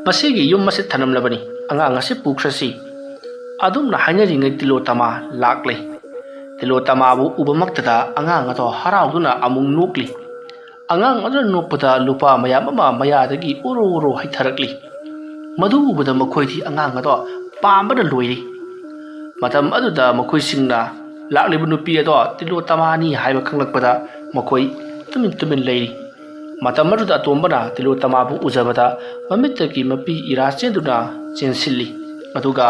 ꯃꯁꯤꯒꯤ ꯌꯨꯝ ꯑꯁꯤ ꯊꯅꯝꯂꯕꯅꯤ, ꯑꯉꯥꯡ ꯑꯁꯤ ꯄꯨꯈ꯭ꯔꯁꯤ"꯫ ꯑꯗꯨꯝꯅ ꯍꯥꯏꯅꯔꯤꯉꯩ ꯇꯤꯂꯣꯇꯃꯥ ꯂꯥꯛꯂꯦ꯫ ꯇꯤꯂꯣꯇꯃꯥꯕꯨ ꯎꯕꯃꯛꯇꯗ ꯑꯉꯥꯡ ꯑꯗꯣ ꯍꯔꯥꯎꯗꯨꯅ ꯑꯃꯨꯛ ꯅꯣꯛꯂꯤ꯫ ꯑꯉꯥꯡ ꯑꯗꯨꯅ ꯅꯣꯛꯄꯗ ꯂꯨꯄꯥ ꯃꯌꯥꯝ ꯑꯃ ꯃꯌꯥꯗꯒꯤ ꯎꯔꯨ ꯎꯔꯨ ꯍꯩꯊꯔꯛꯂꯤ꯫ ꯃꯗꯨ ꯎꯕꯗ ꯃꯈꯣꯏꯗꯤ ꯑꯉꯥꯡ ꯑꯗꯣ ꯄꯥꯝꯕꯅ ꯂꯣꯏꯔꯤ꯫ ꯃꯇꯝ ꯑꯗꯨꯗ ꯃꯈꯣꯏꯁꯤꯡꯅ ꯂꯥꯛꯂꯤꯕ ꯅꯨꯄꯤ ꯑꯗꯣ ꯇꯤꯂꯣꯇꯃꯥꯅꯤ ꯍꯥꯏꯕ ꯈꯪꯂꯛꯄꯗ ꯃꯈꯣꯏ ꯇꯨꯃꯤꯟ ꯇꯨꯃꯤꯟ ꯂꯩꯔꯤ꯫ ꯃꯇꯝ ꯑꯗꯨꯗ ꯑꯇꯣꯝꯕꯅ ꯇꯤꯂꯣꯇꯃꯥꯕꯨ ꯎꯖꯕꯗ ꯃꯃꯤꯠꯇꯒꯤ ꯃꯄꯤ ꯏꯔꯥ ꯆꯦꯟꯗꯨꯅ ꯆꯦꯟꯁꯤꯜꯂꯤ꯫ ꯑꯗꯨꯒ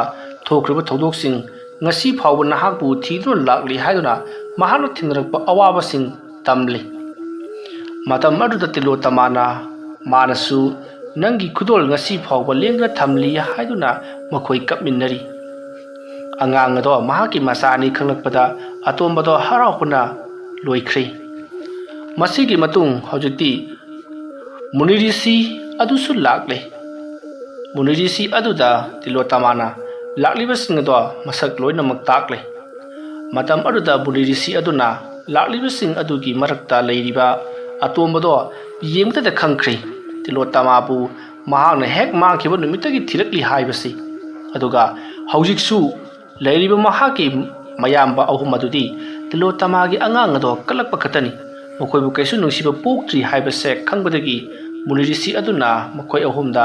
ꯊꯣꯛꯈ꯭ꯔꯤꯕ ꯊꯧꯗꯣꯛꯁꯤꯡ, ꯉꯁꯤ ꯐꯥꯎꯕ ꯅꯍꯥꯛꯄꯨ ꯊꯤꯗꯨꯅ ꯂꯥꯛꯂꯤ ꯍꯥꯏꯗꯨꯅ ꯃꯍꯥꯛꯅ ꯊꯦꯡꯅꯔꯛꯄ ꯑꯋꯥꯕꯁꯤꯡ ꯇꯝꯂꯤ꯫ ꯃꯇꯝ ꯑꯗꯨꯗ ꯇꯤꯂꯣꯇꯃꯥꯅ ꯃꯥꯅꯁꯨ, "ꯅꯪꯒꯤ ꯈꯨꯗꯣꯜ ꯉꯁꯤ ꯐꯥꯎꯕ ꯂꯦꯡꯗꯅ ꯊꯝꯂꯤ" ꯍꯥꯏꯗꯨꯅ ꯃꯈꯣꯏ ꯀꯞꯃꯤꯟꯅꯔꯤ꯫ ꯑꯉꯥꯡ ꯑꯗꯣ ꯃꯍꯥꯛꯀꯤ ꯃꯆꯥꯅꯤ ꯈꯪꯂꯛꯄꯗ ꯑꯇꯣꯝꯕꯗꯣ ꯍꯔꯥꯎꯕꯅ ꯂꯣꯏꯈ꯭ꯔꯦ꯫ ꯃꯁꯤꯒꯤ ꯃꯇꯨꯡ ꯍꯧꯖꯤꯛꯇꯤ ꯃꯨꯅꯤꯔꯤꯁꯤ ꯑꯗꯨꯁꯨ ꯂꯥꯛꯂꯦ꯫ ꯃꯨꯅꯤꯔꯤꯁꯤ ꯑꯗꯨꯗ ꯇꯤꯂꯣꯇꯃꯥꯅ ꯂꯥꯛꯂꯤꯕꯁꯤꯡ ꯑꯗꯣ ꯃꯁꯛ ꯂꯣꯏꯅꯃꯛ ꯇꯥꯛꯂꯦ꯫ ꯃꯇꯝ ꯑꯗꯨꯗ ꯃꯨꯅꯤꯔꯤꯁꯤ ꯑꯗꯨꯅ ꯂꯥꯛꯂꯤꯕꯁꯤꯡ ꯑꯗꯨꯒꯤ ꯃꯔꯛꯇ ꯂꯩꯔꯤꯕ ꯑꯇꯣꯝꯕꯗꯣ ꯌꯦꯡꯕꯗ ꯈꯪꯈ꯭ꯔꯦ꯫ ꯇꯤꯂꯣꯇꯃꯥꯕꯨ ꯃꯍꯥꯛꯅ ꯍꯦꯛ ꯃꯥꯡꯈꯤꯕ ꯅꯨꯃꯤꯠꯇꯒꯤ ꯊꯤꯔꯛꯂꯤ ꯍꯥꯏꯕꯁꯤ꯫ ꯑꯗꯨꯒ ꯍꯧꯖꯤꯛꯁꯨ ꯂꯩꯔꯤꯕ ꯃꯍꯥꯛꯀꯤ ꯃꯌꯥꯝꯕ ꯑꯍꯨꯝ ꯑꯗꯨꯗꯤ ꯇꯤꯂꯣꯇꯃꯥꯒꯤ ꯑꯉꯥꯡ ꯑꯗꯣ ꯀꯜꯂꯛꯄ ꯈꯛꯇꯅꯤ꯫ ꯃꯈꯣꯏꯕꯨ ꯀꯩꯁꯨ ꯅꯨꯡꯁꯤꯕ ꯄꯣꯛꯇ꯭ꯔꯤ ꯍꯥꯏꯕꯁꯦ ꯈꯪꯕꯗꯒꯤ ꯃꯨꯅꯤꯔꯤꯁꯤ ꯑꯗꯨꯅ ꯃꯈꯣꯏ ꯑꯍꯨꯝꯗ,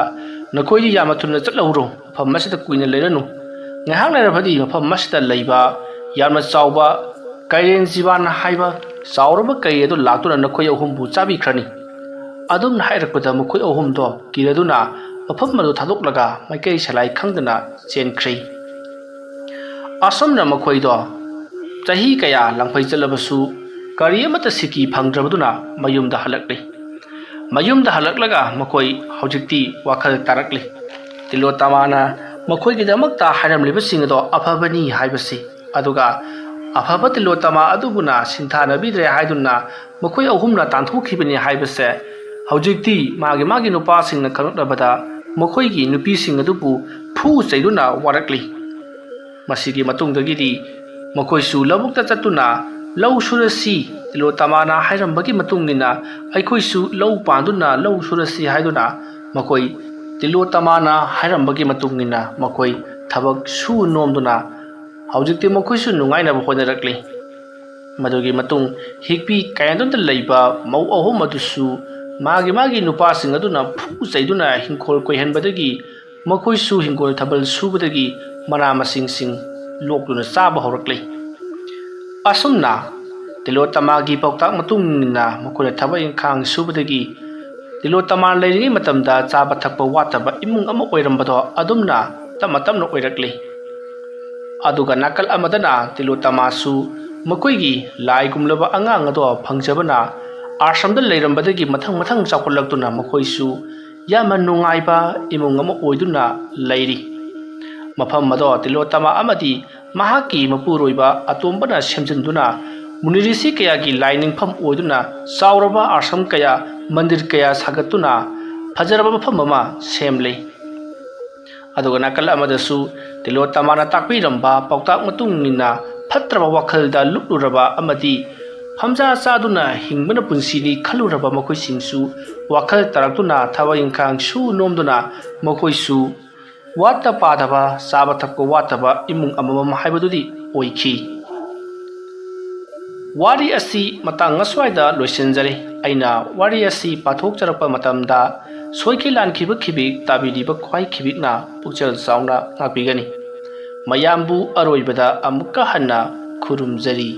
"ꯅꯈꯣꯏꯗꯤ ꯌꯥꯝꯅ ꯊꯨꯅ ꯆꯠꯍꯧꯔꯣ, ꯃꯐꯝ ꯑꯁꯤꯗ ꯀꯨꯏꯅ ꯂꯩꯔꯅꯨ꯫ ꯉꯥꯏꯍꯥꯛ ꯂꯩꯔꯕꯗꯤ ꯃꯐꯝ ꯑꯁꯤꯗ ꯂꯩꯕ ꯌꯥꯝꯅ ꯆꯥꯎꯕ ꯀꯩꯔꯦꯟ ꯖꯤꯕꯥꯟ ꯍꯥꯏꯕ ꯆꯥꯎꯔꯕ ꯀꯩ ꯑꯗꯨ ꯂꯥꯛꯇꯨꯅ ꯅꯈꯣꯏ ꯑꯍꯨꯝꯕꯨ ꯆꯥꯕꯤꯈ꯭ꯔꯅꯤ꯫ ꯑꯗꯨꯝꯅ ꯍꯥꯏꯔꯛꯄꯗ ꯃꯈꯣꯏ ꯑꯍꯨꯝꯗꯣ ꯀꯤꯔꯗꯨꯅ ꯃꯐꯝ ꯑꯗꯨ ꯊꯥꯗꯣꯛꯂꯒ ꯃꯥꯏꯀꯩ ꯁꯂꯥꯏ ꯈꯪꯗꯅ ꯆꯦꯟꯈ꯭ꯔꯦ꯫ ꯑꯁꯨꯝꯅ ꯃꯈꯣꯏꯗꯣ ꯆꯍꯤ ꯀꯌꯥ ꯂꯥꯡꯐꯩ ꯆꯠꯂꯕꯁꯨ ꯀꯔꯤ ꯑꯃꯠꯇ ꯁꯤꯀꯤ ꯐꯪꯗ꯭ꯔꯕꯗꯨꯅ ꯃꯌꯨꯝꯗ ꯍꯜꯂꯛꯂꯤ꯫ ꯃꯌꯨꯝꯗ ꯍꯜꯂꯛꯂꯒ ꯃꯈꯣꯏ ꯍꯧꯖꯤꯛꯇꯤ ꯋꯥꯈꯜ ꯇꯥꯔꯛꯂꯤ꯫ ꯇꯤꯂꯣꯇꯃꯥꯅ ꯃꯈꯣꯏꯒꯤꯗꯃꯛꯇ ꯍꯥꯏꯔꯝꯂꯤꯕꯁꯤꯡ ꯑꯗꯣ ꯑꯐꯕꯅꯤ ꯍꯥꯏꯕꯁꯤ, ꯑꯗꯨꯒ ꯑꯐꯕ ꯇꯤꯂꯣꯇꯃꯥ ꯑꯗꯨꯕꯨꯅ ꯁꯤꯡꯊꯥꯅꯕꯤꯗ꯭ꯔꯦ ꯍꯥꯏꯗꯨꯅ ꯃꯈꯣꯏ ꯑꯍꯨꯝꯅ ꯇꯥꯟꯊꯣꯛꯈꯤꯕꯅꯤ ꯍꯥꯏꯕꯁꯦ ꯍꯧꯖꯤꯛꯇꯤ ꯃꯥꯒꯤ ꯃꯥꯒꯤ ꯅꯨꯄꯥꯁꯤꯡꯅ ꯈꯪꯂꯛꯂꯕꯗ ꯃꯈꯣꯏꯒꯤ ꯅꯨꯄꯤꯁꯤꯡ ꯑꯗꯨꯕꯨ ꯐꯨ ꯆꯩꯗꯨꯅ ꯋꯥꯔꯛꯂꯤ꯫ ꯃꯁꯤꯒꯤ ꯃꯇꯨꯡꯗꯒꯤꯗꯤ ꯃꯈꯣꯏꯁꯨ ꯂꯧꯕꯨꯛꯇ ꯆꯠꯇꯨꯅ ꯂꯧ ꯁꯨꯔꯁꯤ, ꯇꯤꯂꯣꯇꯃꯥꯅ ꯍꯥꯏꯔꯝꯕꯒꯤ ꯃꯇꯨꯡ ꯏꯟꯅ ꯑꯩꯈꯣꯏꯁꯨ ꯂꯧ ꯄꯥꯟꯗꯨꯅ ꯂꯧ ꯁꯨꯔꯁꯤ ꯍꯥꯏꯗꯨꯅ ꯃꯈꯣꯏ ꯇꯤꯂꯣꯇꯃꯥꯅ ꯍꯥꯏꯔꯝꯕꯒꯤ ꯃꯇꯨꯡ ꯏꯟꯅ ꯃꯈꯣꯏ ꯊꯕꯛ ꯁꯨ ꯅꯣꯝꯗꯨꯅ ꯍꯧꯖꯤꯛꯇꯤ ꯃꯈꯣꯏꯁꯨ ꯅꯨꯡꯉꯥꯏꯅꯕ ꯍꯣꯠꯅꯔꯛꯂꯤ꯫ ꯃꯗꯨꯒꯤ ꯃꯇꯨꯡ ꯍꯤꯛꯄꯤ ꯀꯥꯌꯥꯟꯗꯨꯗ ꯂꯩꯕ ꯃꯧ ꯑꯍꯨꯝ ꯑꯗꯨꯁꯨ ꯃꯥꯒꯤ ꯃꯥꯒꯤ ꯅꯨꯄꯥꯁꯤꯡ ꯑꯗꯨꯅ ꯐꯨ ꯆꯩꯗꯨꯅ ꯍꯤꯡꯈꯣꯜ ꯀꯣꯏꯍꯟꯕꯗꯒꯤ ꯃꯈꯣꯏꯁꯨ ꯍꯤꯡꯒꯣꯜ ꯊꯕꯜ ꯁꯨꯕꯗꯒꯤ ꯃꯅꯥ ꯃꯁꯤꯡꯁꯤꯡ ꯂꯣꯛꯇꯨꯅ ꯆꯥꯕ ꯍꯧꯔꯛꯂꯤ꯫ ꯑꯁꯨꯝꯅ ꯇꯤꯂꯣꯇꯃꯥꯒꯤ ꯄꯥꯎꯇꯥꯛ ꯃꯇꯨꯡ ꯏꯟꯅ ꯃꯈꯣꯏꯅ ꯊꯕꯛ ꯏꯪꯈꯥꯡ ꯁꯨꯕꯗꯒꯤ ꯇꯤꯂꯣꯇꯃꯥ ꯂꯩꯔꯤꯉꯩ ꯃꯇꯝꯗ ꯆꯥꯕ ꯊꯛꯄ ꯋꯥꯠꯇꯕ ꯏꯃꯨꯡ ꯑꯃ ꯑꯣꯏꯔꯝꯕꯗꯣ ꯑꯗꯨꯝꯅ ꯇꯞꯅ ꯇꯞꯅ ꯑꯣꯏꯔꯛꯂꯤ꯫ ꯑꯗꯨꯒ ꯅꯥꯀꯜ ꯑꯃꯗꯅ ꯇꯤꯂꯣꯇꯃꯥꯁꯨ ꯃꯈꯣꯏꯒꯤ ꯂꯥꯏꯒꯨꯝꯂꯕ ꯑꯉꯥꯡ ꯑꯗꯣ ꯐꯪꯖꯕꯅ ꯑꯥꯁ꯭ꯔꯝꯗ ꯂꯩꯔꯝꯕꯗꯒꯤ ꯃꯊꯪ ꯃꯊꯪ ꯆꯥꯎꯈꯠꯂꯛꯇꯨꯅ ꯃꯈꯣꯏꯁꯨ ꯌꯥꯝꯅ ꯅꯨꯡꯉꯥꯏꯕ ꯏꯃꯨꯡ ꯑꯃ ꯑꯣꯏꯗꯨꯅ ꯂꯩꯔꯤ꯫ ꯃꯐꯝ ꯑꯗꯣ ꯇꯤꯂꯣꯇꯃꯥ ꯑꯃꯗꯤ ꯃꯍꯥꯛꯀꯤ ꯃꯄꯨꯔꯣꯏꯕ ꯑꯇꯣꯝꯕꯅ ꯁꯦꯝꯖꯤꯟꯗꯨꯅ ꯃꯨꯅꯤꯔꯤꯁꯤ ꯀꯌꯥꯒꯤ ꯂꯥꯏ ꯅꯤꯡꯐꯝ ꯑꯣꯏꯗꯨꯅ ꯆꯥꯎꯔꯕ ꯑꯥꯁ꯭ꯔꯝ ꯀꯌꯥ, ꯃꯟꯗꯤꯔ ꯀꯌꯥ ꯁꯥꯒꯠꯇꯨꯅ ꯐꯖꯔꯕ ꯃꯐꯝ ꯑꯃ ꯁꯦꯝꯂꯤ꯫ ꯑꯗꯨꯒ ꯅꯥꯀꯜ ꯑꯃꯗꯁꯨ ꯇꯤꯂꯣꯇꯃꯥꯅ ꯇꯥꯛꯄꯤꯔꯝꯕ ꯄꯥꯎꯇꯥꯛ ꯃꯇꯨꯡ ꯏꯟꯅ ꯐꯠꯇ꯭ꯔꯕ ꯋꯥꯈꯜꯗ ꯂꯨꯞꯂꯨꯔꯕ ꯑꯃꯗꯤ ꯐꯝꯖꯥ ꯆꯥꯗꯨꯅ ꯍꯤꯡꯕꯅ ꯄꯨꯟꯁꯤꯅꯤ ꯈꯜꯂꯨꯔꯕ ꯃꯈꯣꯏꯁꯤꯡꯁꯨ ꯋꯥꯈꯜ ꯇꯥꯔꯛꯇꯨꯅ ꯊꯕꯛ ꯏꯪꯈꯥꯡ ꯁꯨ ꯅꯣꯝꯗꯨꯅ ꯃꯈꯣꯏꯁꯨ ꯋꯥꯠꯇ ꯄꯥꯗꯕ, ꯆꯥꯕ ꯊꯛꯄ ꯋꯥꯠꯇꯕ ꯏꯃꯨꯡ ꯑꯃꯃꯝ ꯍꯥꯏꯕꯗꯨꯗꯤ ꯑꯣꯏꯈꯤ꯫ ꯋꯥꯔꯤ ꯑꯁꯤ ꯃꯇꯥꯡ ꯑꯁ꯭ꯋꯥꯏꯗ ꯂꯣꯏꯁꯤꯟꯖꯔꯦ꯫ ꯑꯩꯅ ꯋꯥꯔꯤ ꯑꯁꯤ ꯄꯥꯊꯣꯛꯆꯔꯛꯄ ꯃꯇꯝꯗ ꯁꯣꯏꯈꯤ ꯂꯥꯟꯈꯤꯕ ꯈꯤꯕꯤꯛ ꯇꯥꯕꯤꯔꯤꯕ ꯈ꯭ꯋꯥꯏ ꯈꯤꯕꯤꯛꯅ ꯄꯨꯛꯆꯦꯜ ꯆꯥꯎꯅ ꯉꯥꯛꯄꯤꯒꯅꯤ꯫ ꯃꯌꯥꯝꯕꯨ ꯑꯔꯣꯏꯕꯗ ꯑꯃꯨꯛꯀ ꯍꯟꯅ ꯈꯨꯔꯨꯝꯖꯔꯤ꯫